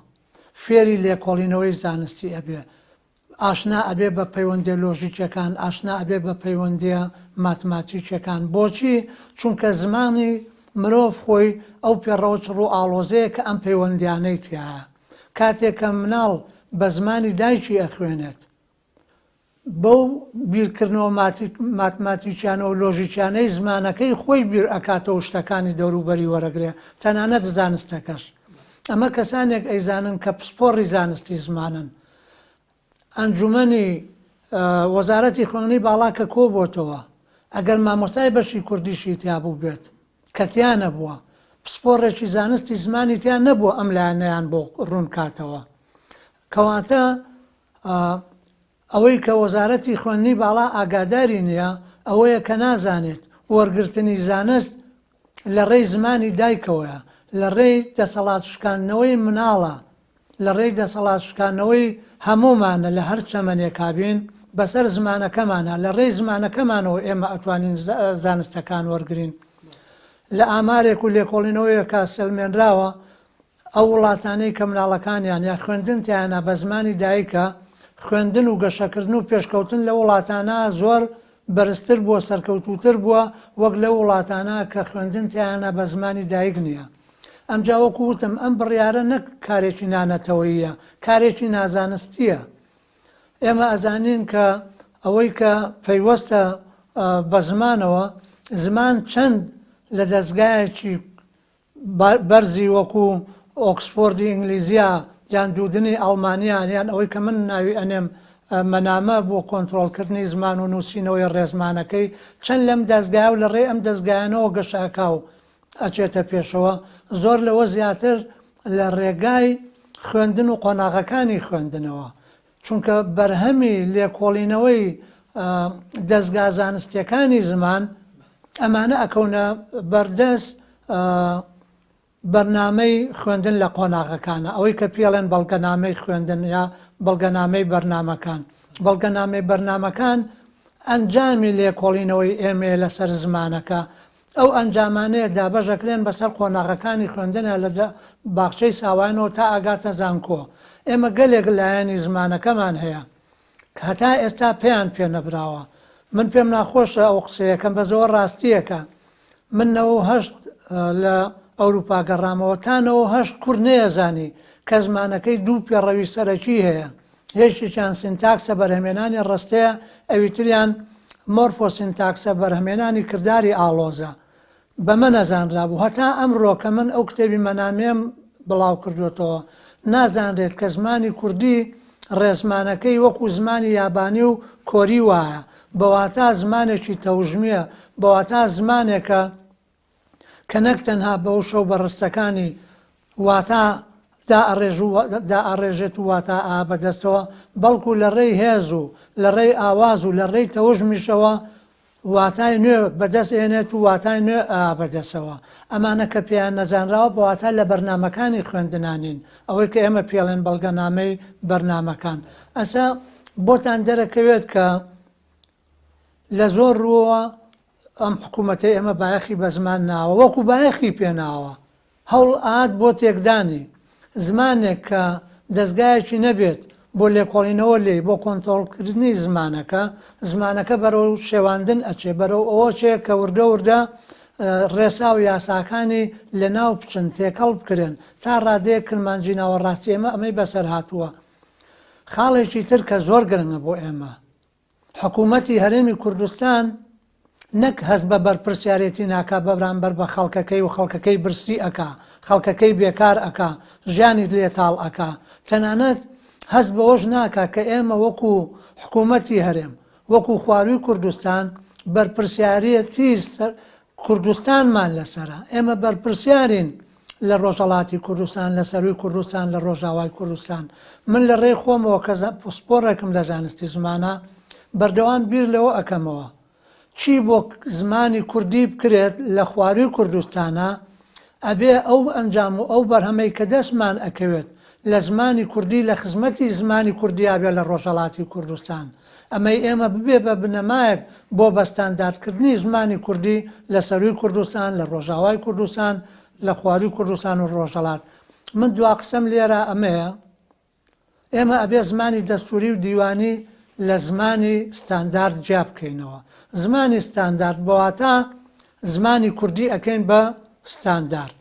فێری لێکۆڵینەوەی زانستی ئەبێ، ئاشنا ئەبێ بە پەیوەندیە لۆژیکیەکان، ئاشنا ئەبێ بە پەیوەندیە ماتماتیکیەکان. بۆچی؟ چونکە زمانی مرۆڤ خۆی ئەو پێڕەوە چڕ و ئاڵۆزەیە کە ئەم پەیوەندیانەی تیایە. کاتێک کە مناڵ بە زمانی دایکی ئەخوێنێت، بەو بیرکردنەوە ماتماتیکیانە و لۆژیکیانەی زمانەکەی خۆی بیر ئەکاتەوە و شتەکانی دەوروبەری وەرەگرێ، تەنانەت زانستەکەش. ئەمە کەسانێک ئەیزانن کە پسپۆڕی زانستی زمانن. ئەنجومەنی وەزارەتی خوێندنی باڵا کە کۆبۆتەوە، ئەگەر مامۆستای بەشی کوردیشی تیا بووبێت، کە تیا نەبووە، پسپۆڕێکی زانستی زمانی تیا نەبووە ئەم لایەنەیان بۆ ڕوون کاتەوە. کەواتە ئەوەی کە وەزارەتی خوێندنی باڵا ئاگاداری نییە ئەوەیە کە نازانێت وەرگرتنی زانست لە ڕێی زمانی دایکەوەیە، لە ڕێی دەسەڵات شکاندنەوەی مناڵە، لە ڕێی دەسەڵات شکاندنەوەی هەموومانە لە هەر چەمەنێکا بین بەسەر زمانەکەمانا، لە ڕێی زمانەکەمانەوە ئێمە ئەتوانین زانستەکان وەرگرین. لە ئامارێک و لێکۆڵینەوەیەکا سەلمێنراوە ئەو وڵاتانەی کە مناڵەکانیان یا خوێندن تیایانا بە زمانی دایکە، خوێندن و گەشەکردن و پێشکەوتن لەو وڵاتانە زۆر بەرزتر بووە، سەرکەوتووتر بووە وەک لەو وڵاتانە کە خوێندن تیایانا بە زمانی دایک نییە. ئەمجا وەکو وتم ئەم بڕیارە نەک کارێکی نانەتەوەییە، کارێکی نازانستییە. ئێمە ئەزانین کە ئەوەی کە پەیوەستە بە زمانەوە، زمان چەند لە دەزگایەکی بەرزی وەکو ئۆکسفۆردی ئینگلیزیا یان دودنی ئەڵمانیا یان ئەوەی کە من ناوی ئەنێم مەنامە بۆ کۆنترۆڵکردنی زمان و نووسینەوەی ڕێزمانەکەی چەند لەم دەزگایە و لە ڕێی ئەم دەزگایانەوە گەشە ئەکا و ئەچێتە پێشەوە زۆر لەوە زیاتر لە ڕێگای خوێندن و قۆناغەکانی خوێندنەوە چونکە بەرهەمی لێکۆڵینەوەی دەزگا زانستیەکانی زمان ئەمانە ئەکەونە بەردەست بەرنامەی خوێندن لە قۆناغەکانە ئەوەی کە پێڵێن بەڵگەنامەی خوێندن یا بەڵگەنامەی بەرنامەکان بەڵگەنامەی بەرنامەکان ئەنجامی لێکۆڵینەوەی ئێمەیە لەسەر زمانەکە ئەو ئەنجامانەیە دابەش ئەکرێن بەسەر قۆناغەکانی خوێندنا لە باخچەی ساوایانەوە تا ئەگاتە زانکۆ. ئێمە گەلێک لایەنی زمانەکەمان هەیە کە هەتا ئێستا پێیان پێ نەبراوە. من پێم ناخۆشە ئەو قسەیەکەم بەس ئەوە ڕاستییەکە. من 98 لە ئەوروپا گەڕامەوە تا 98 کورد نەیەزانی کە زمانەکەی دوو پێڕەوی سەرەکی هەیە. یەکێکیان سینتاکسە بەرهەمێنانی ڕستەیە، ئەویتریان مۆرفۆسینتاکسە بەرهەمێنانی کرداری ئاڵۆزە. بەمە نەزانرابوو. هەتا ئەمڕۆ کە من ئەو کتێبی مەنامەیەم بڵاو کردۆتەوە، نازانرێت کە زمانی کوردی ڕێزمانەکەی وەکوو زمانی یابانی و کۆری وایە، بە واتا زمانێکی تەوژمییە، بە واتا زمانێکە کە نەک تەنها بە وشە و بە ڕستەکانی. واتا دائەڕێژ و دائەڕێژێت و واتا ئا بەدەستەوە، بەڵکو لە ڕێی هێز و لە ڕێی ئاواز و لە ڕێی تەوژمیشەوە واتای نوێ بەدەست ئێنێت و واتای نوێ ئا بەدەسەوە. ئەمانە کە پێیان نەزانراوە بە واتا لە بەرنامەکانی خوێندنا نین، ئەوەی کە ئێمە پێڵێن بەڵگەنامەی بەرنامەکان. ئەسا بۆتان دەرەکەوێت کە لە زۆر ڕووەوە ئەم حکوومەتەی ئێمە بایەخی بە زمان ناوە وەکو بایەخی پێناوە هەوڵ ئات بۆ تێکدانی زمانێک کە دەزگایەکی نەبێت بۆ لێکۆڵینەوە لێی بۆ کۆنتۆڵکردنی زمانەکە زمانەکە بەرەو شێواندن ئەچێ بەرەو ئەوە چێ کە وردە وردە ڕێسا و یاساکانی لەناو بچن تێکەڵ بکرێن تا ڕادەیەک کرمانجی ناوەڕاستی ئێمە ئەمەی بەسەر هاتووە خاڵێکی تر کە زۆر گرنگە بۆ ئێمە حکوومەتی هەرێمی کوردستان نەک هەست بە بەرپرسیارێتی ناکا بەرامبەر بە خەڵکەکەی و خەڵکەکەی برسی ئەکا، خەڵکەکەی بێکار ئەکا، ژیانی لێ تاڵ ئەکا، تەنانەت هەست بەوەش ناکا کە ئێمە وەکو حکوومەتی هەرێم، وەکو خوارووی کوردستان بەرپرسیارێتی کوردستانمان لەسەرە، ئێمە بەرپرسیارین لە ڕۆژهەڵاتی کوردستان، لە سەرووی کوردستان، لە ڕۆژاوای کوردستان. من لە ڕێی خۆمەوە کە پسپۆڕێکم لە زانستی زمانا، بەردەوام بیر لەوە ئەکەمەوە چی بۆ زمانی کوردی بکرێت لە خوارووی کوردستانا، ئەبێ ئەو ئەنجام و ئەو بەرهەمەی کە دەستمان ئەکەوێت لە زمانی کوردی لە خزمەتی زمانی کوردیا بێ لە ڕۆژهەڵاتی کوردستان. ئەمەی ئێمە ببێ بە بنەمایەک بۆ بە ستانداردکردنی زمانی کوردی لە سەرووی کوردستان، لە ڕۆژاوای کوردستان، لە خوارووی کوردستان و ڕۆژهەڵات. من دوا قسەم لێرە ئەمەیە، ئێمە ئەبێ زمانی دەستووری و دیوانی لە زمانی ستاندارد جیا بکەینەوە. زمانی ستاندارد بە واتا زمانی کوردی ئەکەین بە ستاندارد.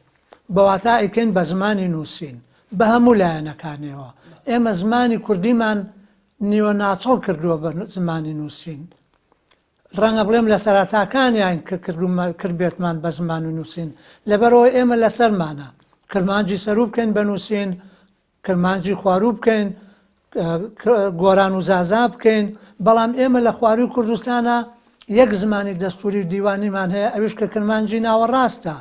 بە واتا ئەیکەین بە زمانی نووسین بە هەموو لایەنەکانیەوە. ئێمە زمانی کوردیمان نیوە ناچڵ کردووە بە زمانی نووسین. ڕەنگە بڵێم لە سەرەتاکانیان کە کردوومە کردبێتمان بە زمانی نووسین. لەبەرئەوە ئێمە لەسەرمانە کرمانجی سەروو بکەین بە نووسین، کرمانجی خواروو بکەین، گۆران و زازا بکەین، بەڵام ئێمە لە خوارووی کوردستانا یەک زمانی دەستووری و دیوانیمان هەیە ئەویش کە کرمانجی ناوەڕاستە.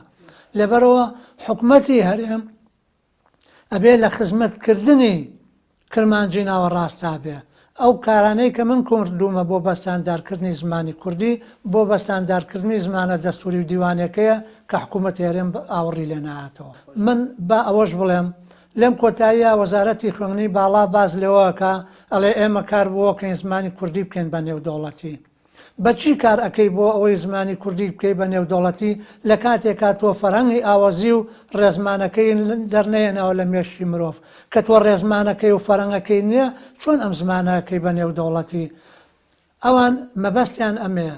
لەبەرئەوە حکومەتی هەرێم ئەبێ لە خزمەت کردنی کرمانجی ناوەڕاستا بێ. ئەو کارانەی کە من کردوومە بۆ بەستاندارکردنی زمانی کوردی، بۆ بەستاندارکردنی زمانە دەستووری و دیوانیەکەیە کە حکوومەتی هەرێم ئاوڕی لێ نایاتەوە. من با ئەوەش بڵێم، لەم کۆتاییە وەزارەتی خوێندنی باڵا باس لەوە ئەکا، ئەڵێ ئێمە کار بۆ ئەکەین زمانی کوردی بکەین بە نێودەوڵەتی. بە چی کار ئەکەی بۆ ئەوەی زمانی کوردی بکەی بە نێودەوڵەتی لە کاتێکا تۆ فەرهەنگی ئاوەزی و ڕێزمانەکەی دەرنەهێناوە لە مێشکی مرۆڤ کە تۆ ڕێزمانەکەی و فەرەنگەکەی نیە چۆن ئەم زمانە ئەکەی بە نێودەوڵەتی ئەوان مەبەستیان ئەمەیە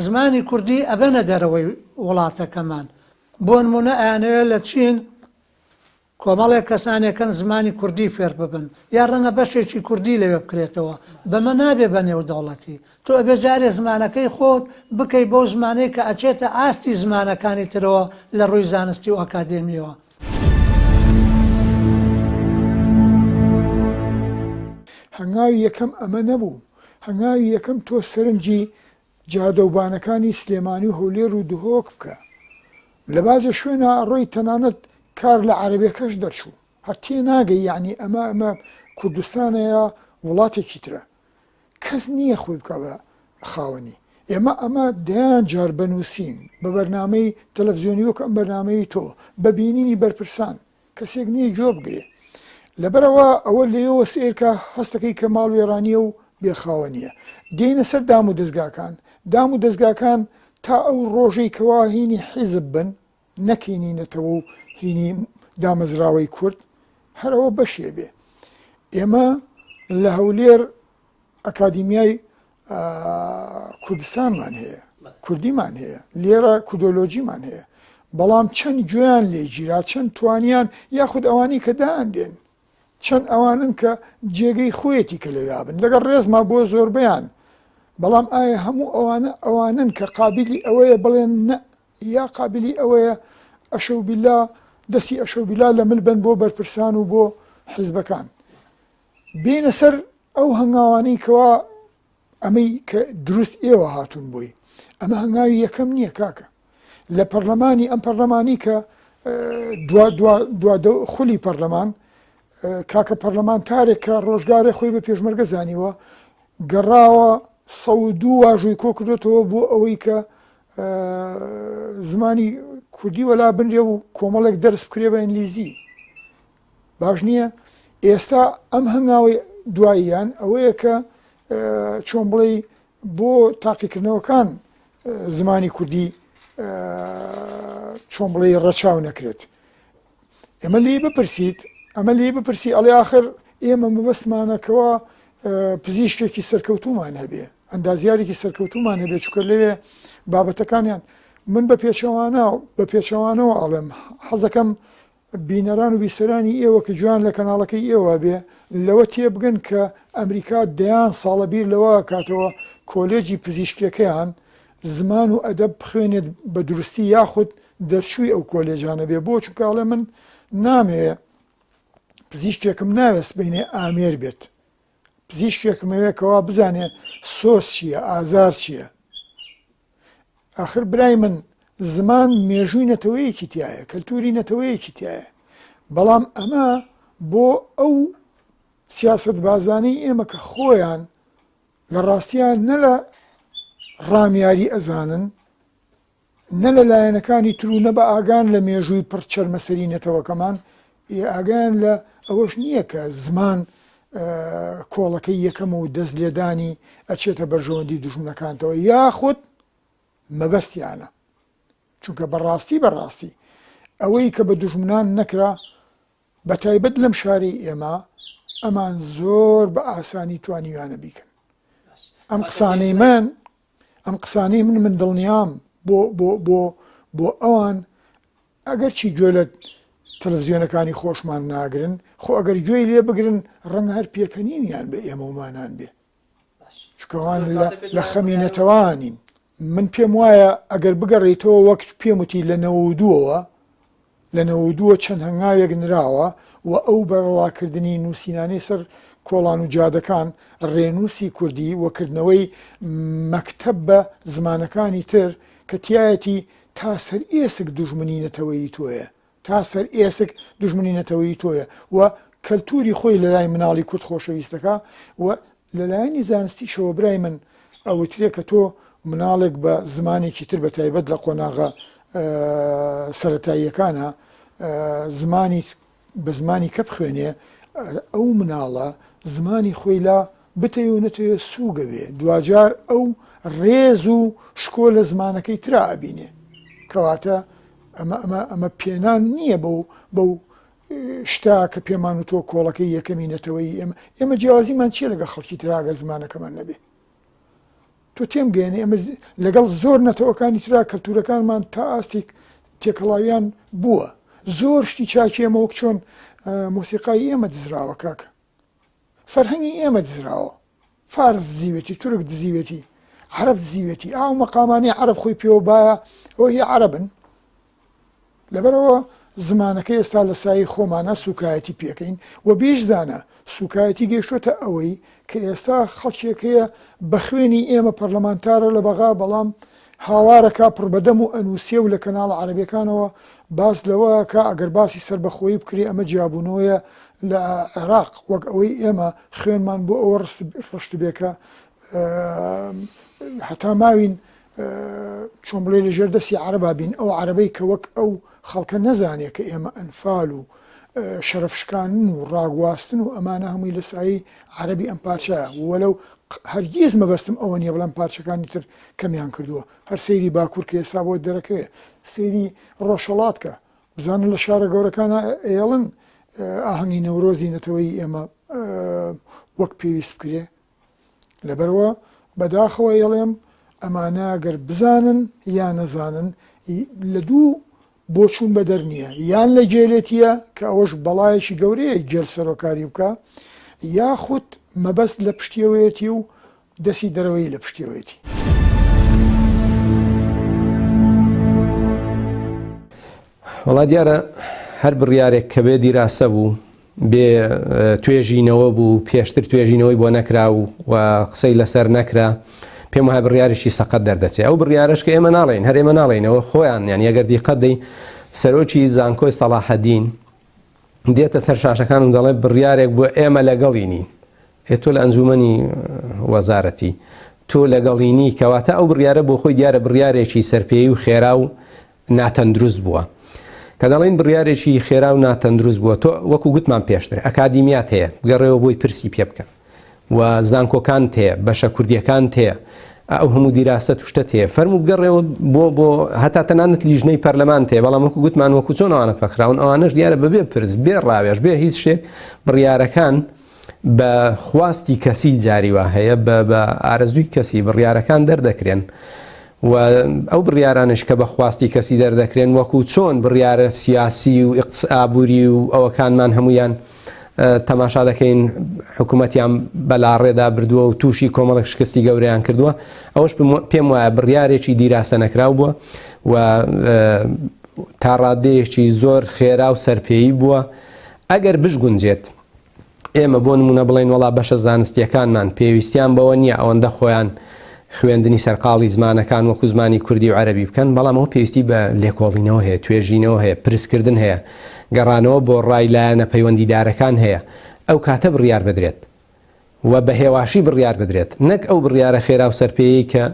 زمانی کوردی ئەبەنە دەرەوەی وڵاتەکەمان بۆنمونە ئەیانەوێ لە چین کۆمەڵێک کەسانێکن زمانی کوردی فێر ببن یا ڕەنگە بەشێکی کوردی لەوێ بکرێتەوە، بەمە نابێ بە نێودەوڵەتی. تۆ ئەبێ جارێ زمانەکەی خۆت بکەی بەو زمانەی کە ئەچێتە ئاستی زمانەکانی ترەوە لە ڕووی زانستی و ئەکادێمییەوە. هەنگاوی یەکەم ئەمە نەبوو، هەنگاوی یەکەم تۆ سەرنجی جادەوبانەکانی سلێمانی و هەولێر و دهۆک بکە لە بازێ شوێنا ئەڕۆی تەنانەت کار لە عەرەبێکەش دەرچوو هەر تێناگەی یەعنی ئەمە ئەمە کوردستانە یا وڵاتێکی ترە کەس نییە خۆی بکا بە خاوەنی ئێمە ئەمە دەیان جار بە نووسین بە بەرنامەی تەلەفزیۆنی وەک ئەم بەرنامەی تۆ بە بینینی بەرپرسان کەسێک نییە گوێ بگرێ لەبەرئەوە ئەوە لێیەوە سەیرکە هەستەکەی کە ماڵ وێرانیە و بێ خاوەنیە دێینە سەر دام و دەزگاکان دام و دەزگاکان تا ئەو ڕۆژەی کەوا هینی حیزب بن نەک هینی نەتەوە و هینی دامەزراوەی کورد هەر ئەوە بەشێ بێ ئێمە لە هەولێر ئەکادیمیای کوردستانمان هەیە کوردیمان هەیە لێرە کوردۆلۆجیمان هەیە بەڵام چەند گوێیان لێگیرا چەند توانیان یاخود ئەوانی کە داندێن چەند ئەوانن کە جێگەی خۆیەتی کە لەویا بن لەگەڵ ڕێزما بۆ زۆربیان بەڵام ئایا هەموو ئەوانە ئەوانن کە قابلی ئەوەیە بڵێن نە یا قابلی ئەوەیە ئەشەوبیلا دەستی ئەشەوبیلا لە مل بن بۆ بەرپرسان و بۆ حیزبەکان بێینە سەر ئەو هەنگاوانەی کەوا ئەمەی کە دروست ئێوە هاتوون بۆی ئەمە هەنگاوی یەکەم نییە کاکە لە پەرلەمانی ئەم پەرلەمانی کە دوا دوا دوا خولی پەرلەمان کاکە پەرلەمانتارێک کە ڕۆژگارێ خۆی بە پێشمەرگە زانیوە گەڕاوە 102 واژووی کۆ کردوێتەوە بۆ ئەوەی کە زمانی کوردی وەلا بنرێ و کۆمەڵێک دەرس بکرێ بە ئینگلیزی باش نییە ئێستا ئەم هەنگاوی دواییان ئەوەیە کە چۆن بڵێ بۆ تاقیکردنەوەکان زمانی کوردی چۆن بڵێ ڕەچاو نەکرێت ئێمە لێی بپرسیت ئەمە لێی بپرسی ئەڵێ ئاخر ئێمە مەبەستمانە کەوا پزیشکێکی سەرکەوتومان هەبێ ئەندازیارێکی سەرکەوتومان هەبێ چکە لەوێ بابەتەکانیان من بە پێچەوانە بە پێچەوانەوە ئەڵێم حەزەکەم بینەران و بیسەرانی ئێوە کە گوێیان لە کەناڵەکەی ئێوە بێ لەوە تێبگەن کە ئەمریکا دەیان ساڵە بیر لەوە کاتەوە کۆلێجی پزیشکیەکەیان زمان و ئەدەب بخوێنێت بە دروستی یاخود دەرچووی ئەو کۆلێجانە بێ بۆ چونکە ئەڵێ من نامەوێ پزیشکێکم ناوێ سبەینێ ئامێر بێت پزیشکێکم ئەوێ کەوا بزانێ سۆز چییە ئازار چییە ئاخر برای من زمان مێژووی نەتەوەیەکی تایە کەلتوری نەتەوەیەکی تایە بەڵام ئەمە بۆ ئەو سیاستبازانەی ئێمە کە خۆیان لە ڕاستیان نە لە ڕامیاری ئەزانن نە لە لایەنەکانی تر و نە بە ئاگان لە مێژووی پڕ چەرمەسەری نەتەوەکەمان، ئێ ئاگایان لە ئەوەش نییە کە زمان کۆڵەکەی یەکەمە و دەست لێدانی ئەچێتە بەرژەوەندی دوژمنەکانتەوە یاخود مەبەستیانە. چونکە بەڕاستی بەڕاستی ئەوەی کە بە دوژمنان نەکرا بەتایبەت لەم شارەی ئێمە ئەمان زۆر بە ئاسانی توانیویانە بیکەن. ئەم قسانەی من ئەم قسانەی من من دڵنیام بۆ بۆ بۆ بۆ ئەوان ئەگەر چی گوێ لە تەلەڤزیۆنەکانی خۆشمان ناگرن خۆ ئەگەر گوێی لێ بگرن ڕەنگە هەر پێکەنینیان بە ئێمەومانان بێ چکەوان لە خەمی نەتەوانین من پێم وایە ئەگەر بگەڕێیتەوە وەک پێم وتی لە نەوەودووەوە لە نەوەودووە چەند هەنگاوێک نراوە و ئەو بەرەڵاکردنی نووسینانەی سەر کۆڵان و جادەکان ڕێنووسی کوردی و کردنەوەی مەکتەب بە زمانەکانی تر کە تیایەتی تا سەر ئێسک دوژمنی نەتەوەیی تۆیە تا سەر ئێسک دوژمنی نەتەوەیی تۆیە و کەلتوری خۆی لەلای مناڵی کورد خۆشەویست دەکا و لەلایەنی زانستیشەوە برای من ئەوترێ کە تۆ مناڵێک بە زمانێکی تر بە تایبەت لە قۆناغە سەتاییەکانە زمانی بە زمانی کە بخوێنێ ئەو مناڵە زمانی خۆی لا بتەوێ و نەتەوێ سووگە بێ دواجار ئەو ڕێز و شکۆ لە زمانەکەی ترا ئەبینێ کەواتە ئەمە ئەمە ئەمە پێنان نییە بەو بەو شتە کە پێمان و تۆ کۆڵەکەی یەکەمی نەتەوەی ئێمە ئێمە جیاوازیمان چییە لەگەڵ خەڵکی ترا گەر زمانەکەمان نەبێ تۆ تێم گەێنێ ئێمە لەگەڵ زۆر نەتەوەکانی ترا کەلتورەکانمان تا ئاستێک تێکەڵاویان بووە زۆر شتی چاکی ئێمە وەک چۆن مۆسیقای ئێمە دزراوە کاکە فەرهەنگی ئێمە دزراوە فارس دزیوێتی تورک دزیوێتی عەرەب دزیوێتی ئاو مەقامانەی عەرەب خۆی پێوە بایە ئەوە هی عەرەبن لەبەرئەوە زمانەکە ئێستا لە سایەی خۆمانە سوکایەتی پێکەین و بیشزانە سوکایەتی گەیشتۆتە ئەوەی کە ئێستا خەڵکێک هەیە بە خوێنی ئێمە پەرلەمانتارە لە بەغا بەڵام هاوارەکا پڕ بەدەم و ئەنووسێ و لە کەناڵە عەرەبیەکانەوە باس لەوە کە ئەگەر باسی سەربەخۆیی بکرێ ئەمە جیابوونەوەیە لە عێراق وەک ئەوەی ئێمە خوێنمان بۆ ئەوە ڕشتبێ کە هەتا ماوین چۆن بڵێ لە ژێر دەستی عەرەبا بین، ئەو عەرەبەی کە وەک ئەو خەڵکە نەزانێ کە ئێمە ئەنفال و شەرەف شکاندن و ڕاگواستن و ئەمانە هەمووی لە سایەی عەرەبی ئەم پارچەیە وەلەو هەرگیز مەبەستم ئەوە نییە بڵێم پارچەکانی تر کەمیان کردووە هەر سەیری باکوور کە ئێستا بۆت دەرەکەوێ سەیری ڕۆژهەڵات کە بزانە لە شارە گەورەکانە ئەیەڵن ئاهەنگی نەورۆزی نەتەوەیی ئێمە وەک پێویست بکرێ لەبەرئەوە بەداخەوە ئەیڵێم ئەمانە گەر بزانن یا نەزانن لە دوو بۆچوون بەدەر نییە یان لە گێلێتیە کە ئەوەش بەڵایەکی گەورەیە گێل سەرۆکاری بکە یاخود مەبەست لە پشتیەوەیەتی و دەستی دەرەوەی لە پشتیەوەیەتی. وەڵا دیارە هەر بڕیارێک کە بێ دیراسە بوو بێ توێژینەوە بوو پێشتر توێژینەوەی بۆ نەکرا و و قسەی لەسەر نەکرا پێم وایە بڕیارێکی سەقەت دەردەچێت ئەو بڕیارەش کە ئێمە ناڵێین هەر ئێمە ناڵێینەوە خۆیان یان ئەگەر دیقەت دەی سەرۆکی زانکۆی سەڵاحەدین دێتە سەر شاشەکان و دەڵێ بڕیارێک بۆ ئێمە لەگەڵی نین. ئێ تۆ لە ئەنجومەنی وەزارەتی تۆ لەگەڵی نی کەواتە ئەو بڕیارە بۆ خۆی دیارە بڕیارێکی سەرپێی و خێرا و ناتەندروست بووە. کە دەڵێین بڕیارێکی خێرا و ناتەندروست بووە تۆ وەکو گوتمان پێشتر ئەکادیمیات هەیە بگەڕێوە بۆی پرسی پێ بکە و زانکۆکانت هەیە بەشە کوردیەکانت هەیە ئەو هەموو دیراسەت و شتەت هەیە فەرموو بگەڕێوە بۆ بۆ هەتا تەنانەت لیژنەی پەرلەمان هەیە بەڵام وەکو گوتمان وەکو چۆن ئەوانە پەخراون ئەوانەش دیارە بەبێ پرس بێ ڕاوێژ بێ هیچ شتێک بڕیارەکان بە خواستی کەسی جاری وا هەیە بە بە ئارەزووی کەسی بڕیارەکان دەردەکرێن و ئەو بڕیارانش کە بە خواستی کەسی دەردەکرێن وەکو چۆن بڕیارە سیاسی و ئابووری و ئەوەکانمان هەمویان تەماشا دەکەین حکوومەتیان بەلاڕێدا بردووە و تووشی کۆمەڵک شکستی گەورەیان کردووە ئەوەش پێم وایە بڕیارێکی دیراسە نەکراو بووە و تا ڕادەیەکی زۆر خێرا و سەرپێیی بووە ئەگەر بشگونجێت ئێمە بۆ نمونە بڵێین وەڵا بەشە زانستیەکانمان پێویستیان بەوە نییە ئەوەندە خۆیان خوێندنی سەرقاڵی زمانەکان وەکو زمانی کوردی و عەرەبی بکەن، بەڵام ئەوە پێویستی بە لێکۆڵینەوە هەیە، توێژینەوە هەیە، پرسکردن هەیە، گەڕانەوە بۆ ڕای لایەنە پەیوەندیدارەکان هەیە، ئەو کاتە بڕیار بدرێت و بە هێواشی بڕیار بدرێت، نەک ئەو بڕیارە خێرا و سەرپێیەی کە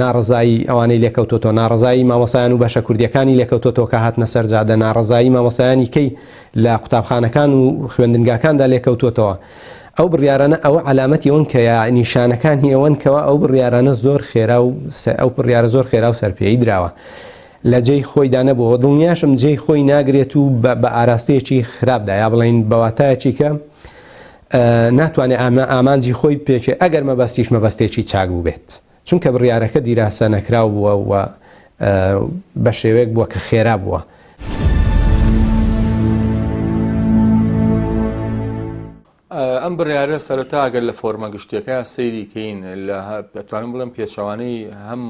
ناڕەزایی ئەوانەی لێکەوتۆتەوە، ناڕەزایی مامۆستایان و بەشە کوردیەکانی لێکەوتۆتەوە کە هاتنە سەر جادە، ناڕەزایی مامۆستایانی کەی لە قوتابخانەکان و خوێندنگاکاندا لێکەوتۆتەوە. ئەو بڕیارانە ئەوە عەلامەتی ئەوەن کە یا نیشانەکانی ئەوەن کەوا ئەو بڕیارانە زۆر خێرا و ئەو بڕیارە زۆر خێرا و سەرپێیی دراوە. لە جێی خۆیدا نەبووە، دڵنیاشم جێی خۆی ناگرێت و بە ئاراستەیەکی خراپدا یا بڵێین بە واتایەکی کە ناتوانێت ئامانجی خۆی بپێکێ ئەگەر مەبەستیش مەبەستێکی چاک بووبێت چونکە بڕیارەکە دیراسە نەکراو بووە و بە شێوەیەک بووە کە خێرا بووە. ئەم بڕیارە سەرەتا ئەگەر لە فۆرمە گشتیەکە سەیری کەین لە ئەتوانم بڵێم پێچەوانەی هەم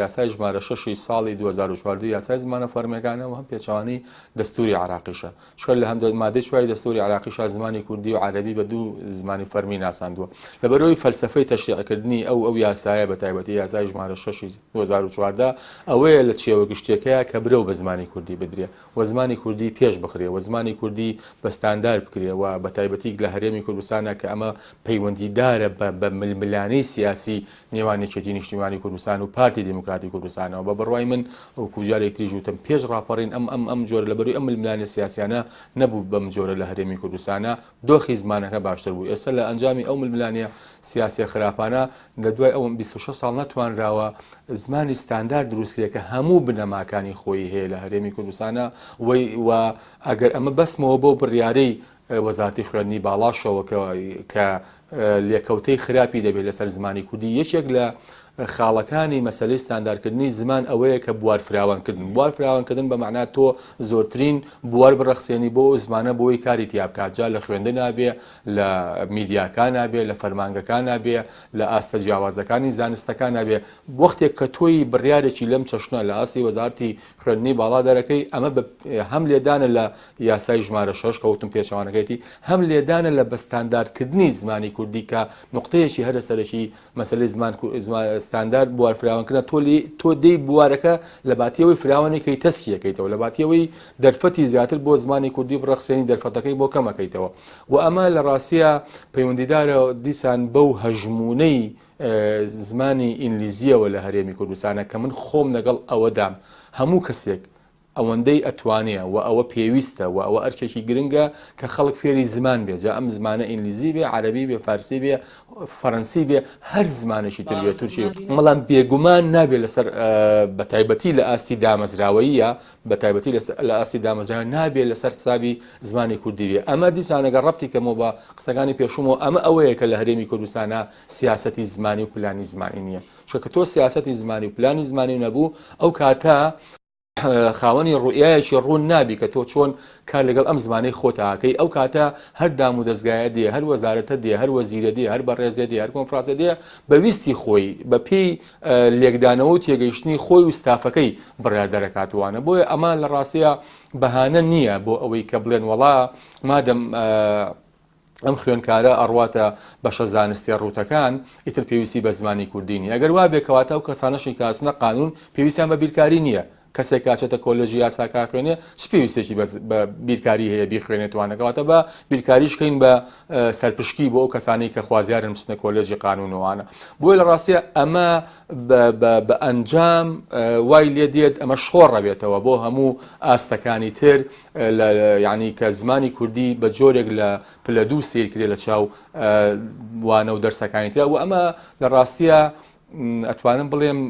یاسای ژمارە شەشی ساڵی 2014 یاسای زمانە فەرمیەکانە و هەم پێچەوانەی دەستوری عراقیشە چونکە لە هەندێک مادەی چواری دەستوری عراقیشا زمانی کوردی و عەرەبی بە دوو زمانی فەرمی ناساندووە لەبەرەوەی فەلسفەی تەشریعکردنی ئەو ئەو یاسایە بە تایبەتی یاسای ژمارە شەشی 2014 ئەوەیە لە چێوە گشتیەکەیە کە برەو بە زمانی کوردی بدرێ و زمانی کوردی پێش بخرێ و زمانی کوردی بە ستاندار بکرێ و بە تایبەتی لە هەرێمی کوردستانە کە ئەمە پەیوەندیدارە بە ململانێی سیاسی نێوان یەکێتی نیشتیمانی کوردستان و پارتی دیموکراتی کوردستانەوە. بە بڕوای من وەکو جارێک تریش وتم پێش ڕاپەڕین ئەم ئەم ئەم جۆرە لە بەروی ئەم ململانێ سیاسیانە نەبوو بەم جۆرە لە هەرێمی کوردستانە دۆخی زمانەکە باشتر بوو ئێستا لە ئەنجامی ئەو ململانێ سیاسیە خراپانە لە دوای ئەو 26 ساڵ نەتوانراوە زمانی ستاندار دروست کرێ کە هەموو بنەماکانی خۆی هەیە لە هەرێمی کوردستانە و ئەگەر ئەمە بەسمەوە بۆ بڕیارەی وەزارەتی خوێندنی باڵاشەوە کە لێکەوتەی خراپی دەبێت لەسەر زمانی کوردی یەکێک لە خاڵەکانی مەسلەی ستاندارکردنی زمان ئەوەیە کە بوار فراوانکردن بوار فراوانکردن بە مەعنا تۆ زۆرترین بوار بڕەخسێنی بۆ زمانە بۆی کاری تیا بکات جا لە خوێندن نابێ لە میدیاکان نابێ لە فەرمانگەکان نابێ لە ئاستە جیاوازەکانی زانستەکان نابێ وەختێک کە تۆی بڕیارێکی لەم چەشنە لە ئاستی وەزارتی خوێندنی باڵا دەرەکەی ئەمە هەم لێدانە لە یاسای ژمارە شەش کە وتم پێچەوانەکەیەتی هەم لێدانە لە بەستانداردکردنی زمانی کوردی کە نقطەیەکی هەرە سەرەکی مەسەلەی زمان ستاندارد بوار فراوانکردن تۆ لی تۆ دێی بوارەکە لە باتیەوەی فراوانێکەی تەسکیەکەیتەوە لە باتیەوەی دەرفەتی زیاتر بۆ زمانی کوردی بڕەخسێنی دەرفەتەکەی بۆ کەمەکەیتەوە و ئەمە لە ڕاستیە پەیوەندیدارە دیسان بەو هەژمونەی زمانی ئینگلیزیەوە لە هەرێمی کوردستانە کە من خۆم لەگەڵ ئەوەدام هەموو کەسێک ئەوەندەی ئەتوانێ و ئەوە پێویستە و ئەوە ئەرکێکی گرنگە کە خەڵک فێری زمان بێ جا ئەم زمانە ئینگلیزی بێ عەرەبی بێ فارسی بێ فەرەنسی بێ هەر زمانێکی تر بێ تورکی بەڵام بێگومان نابێ لەسەر بە تایبەتی لە ئاستی دامەزراوەیە بە تایبەتی لە ئاستی دامەزراوە نابێ لەسەر حسابی زمانی کوردی بێ ئەمە دیسانەگە ڕەبتی کەمەوە بە قسەکانی پێشوومەوە ئەمە ئەوەیە کە لە هەرێمی کوردستانە سیاسەتی زمانی و پلانی زمانی نییە چونکە تۆ سیاسەتی زمانی و پلانی زمانی نەبوو ئەو کاتە خاوەنی ڕوئیایەکی ڕوون نابی کە تۆ چۆن کار لەگەڵ ئەم زمانەی خۆتاکەی ئەو کاتە هەر دام و دەستگایە دێ هەر وەزارەتە دێ هەر وەزیرە دێ هەر بەڕێزێ دێ هەر کۆنفرانسە دێ بە ویستی خۆی بە پێی لێکدانەوە و تێگەیشتنی خۆی و ستافەکەی بڕیار دەرەکاتوانە بۆیە ئەمە لە ڕاستەیە بەهانە نییە بۆ ئەوەی کە بڵێن وەڵا مادەم ئەم خوێنکارە ئەڕواتە بەشە زانستیە ڕووتەکان ئیتر پێویستی بە زمانی کوردی نیە ئەگەر وابێ کەواتە ئەو کەسانەشی کە ئەچنە قانون پێویستیان بە بیرکاری نییە. کەسێک کاچێتە کۆلێژی یاسا کاخوێنێ چ پێویستێکی بە بیرکاری هەیە بیخوێنێت وانەکەواتە بە بیرکاریش کەین بە سەرپشکی بۆ ئەو کەسانی کە خوازیارن بچنە کۆلێژی قانونەوانە بۆیە لە ڕاستیە ئەمە بە ئەنجام وای لێ دێت ئەمە شۆڕەبێتەوە بۆ هەموو ئاستەکانی تر یعنی کە زمانی کوردی بە جۆرێک لە پلە دوو سیر کرێ لە چاو وانە و دەرسەکانی ترا و ئەمە لە ڕاستیە ئەتوانم بڵێم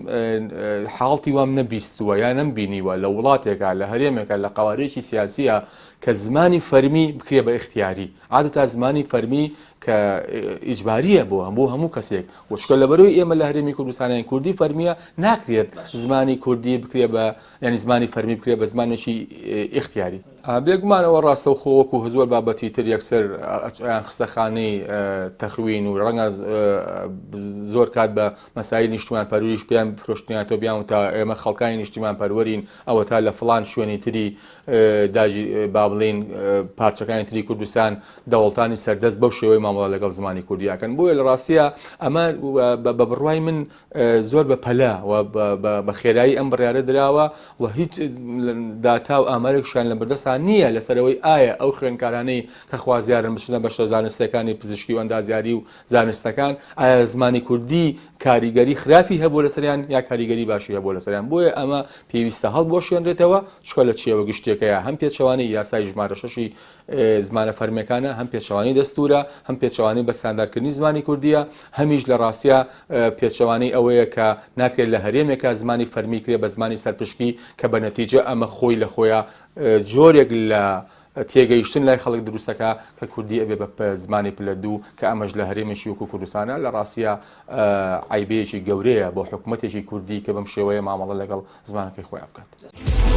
حاڵتی وام نەبیستووە یا نەمبینیوە لە وڵاتێکا لە هەرێمێکە لە قوارێکی سیاسیە کە زمانی فەرمی بکرێ بە ئیختیاری عادەتا زمانی فەرمی کە ئیجباریە بۆ هەموو هەموو کەسێک وشکە لە بەرەوەی ئێمە لە هەرێمی کوردستانیان کوردی فەرمیە ناکرێت زمانی کوردی بکرێ بە یعنی زمانی فەرمی بکرێ بە زمانێکی ئیختیاری. بێگومان ئەوە ڕاستەوخۆ وەکو زۆر بابەتی تر یەکسەر ئەیان خستە خانەی تەخوین و ڕەنگە زۆر کات بە مەسایل نیشتمان پەروریش پێیان فرۆشتنیان تۆ بیان تا ئێمە خەڵکانی نیشتیمان پەروەرین ئەوە تا لە فڵان شوێنی تری داژی با بڵین پارچەکانی تری کوردستان دەوڵتانی سەردەست بەو شێوەی مامەڵە لەگەڵ زمانی کوردیاکەن بۆیە لە ڕاستیە ئەمە بە بڕوای من زۆر بە پەلە و بە خێرایی ئەم بڕیارە دراوە و هیچ داتا و ئامارێکشیان لە بەردەستان نییە لەسەرەوەی ئایا ئەو خوێندکارانەی کە خوازیارن بچنە بەشە زانستەکانی پزیشکی و ئەندازیاری و زانستەکان ئایا زمانی کوردی کاریگەری خراپی هەبوو لەسەریان یا کاریگەری باشی هەبوو لەسەریان بۆیە ئەمە پێویستە هەڵبوەشێنرێتەوە چکە لە چێوە گشتێکەیە هەم پێچەوانەی یاسای ژمارە شەشی زمانە فەرمیەکانە هەم پێچەوانەی دەستورە هەم پێچەوانەی بە ستاندارکردنی زمانی کوردیە هەمیش لە ڕاستیا پێچەوانەی ئەوەیە کە ناکرێت لە هەرێمێکا زمانی فەرمی کرێ بە زمانی سەرپشکی کە بە نەتیجە ئەمە خۆی لە خۆیان جۆرێک لە تێگەیشتن لای خەڵک دروستەکە کە کوردی ئەبێ بە زمانی پلە دوو کە ئەمەش لە هەرێمێکی وەکو کوردستانە لە ڕاستیا عیبەیەکی گەورەیە بۆ حکوومەتێکی کوردی کە بەم شێوەیە مامەڵە لەگەڵ زمانەکەی خۆیان بکات.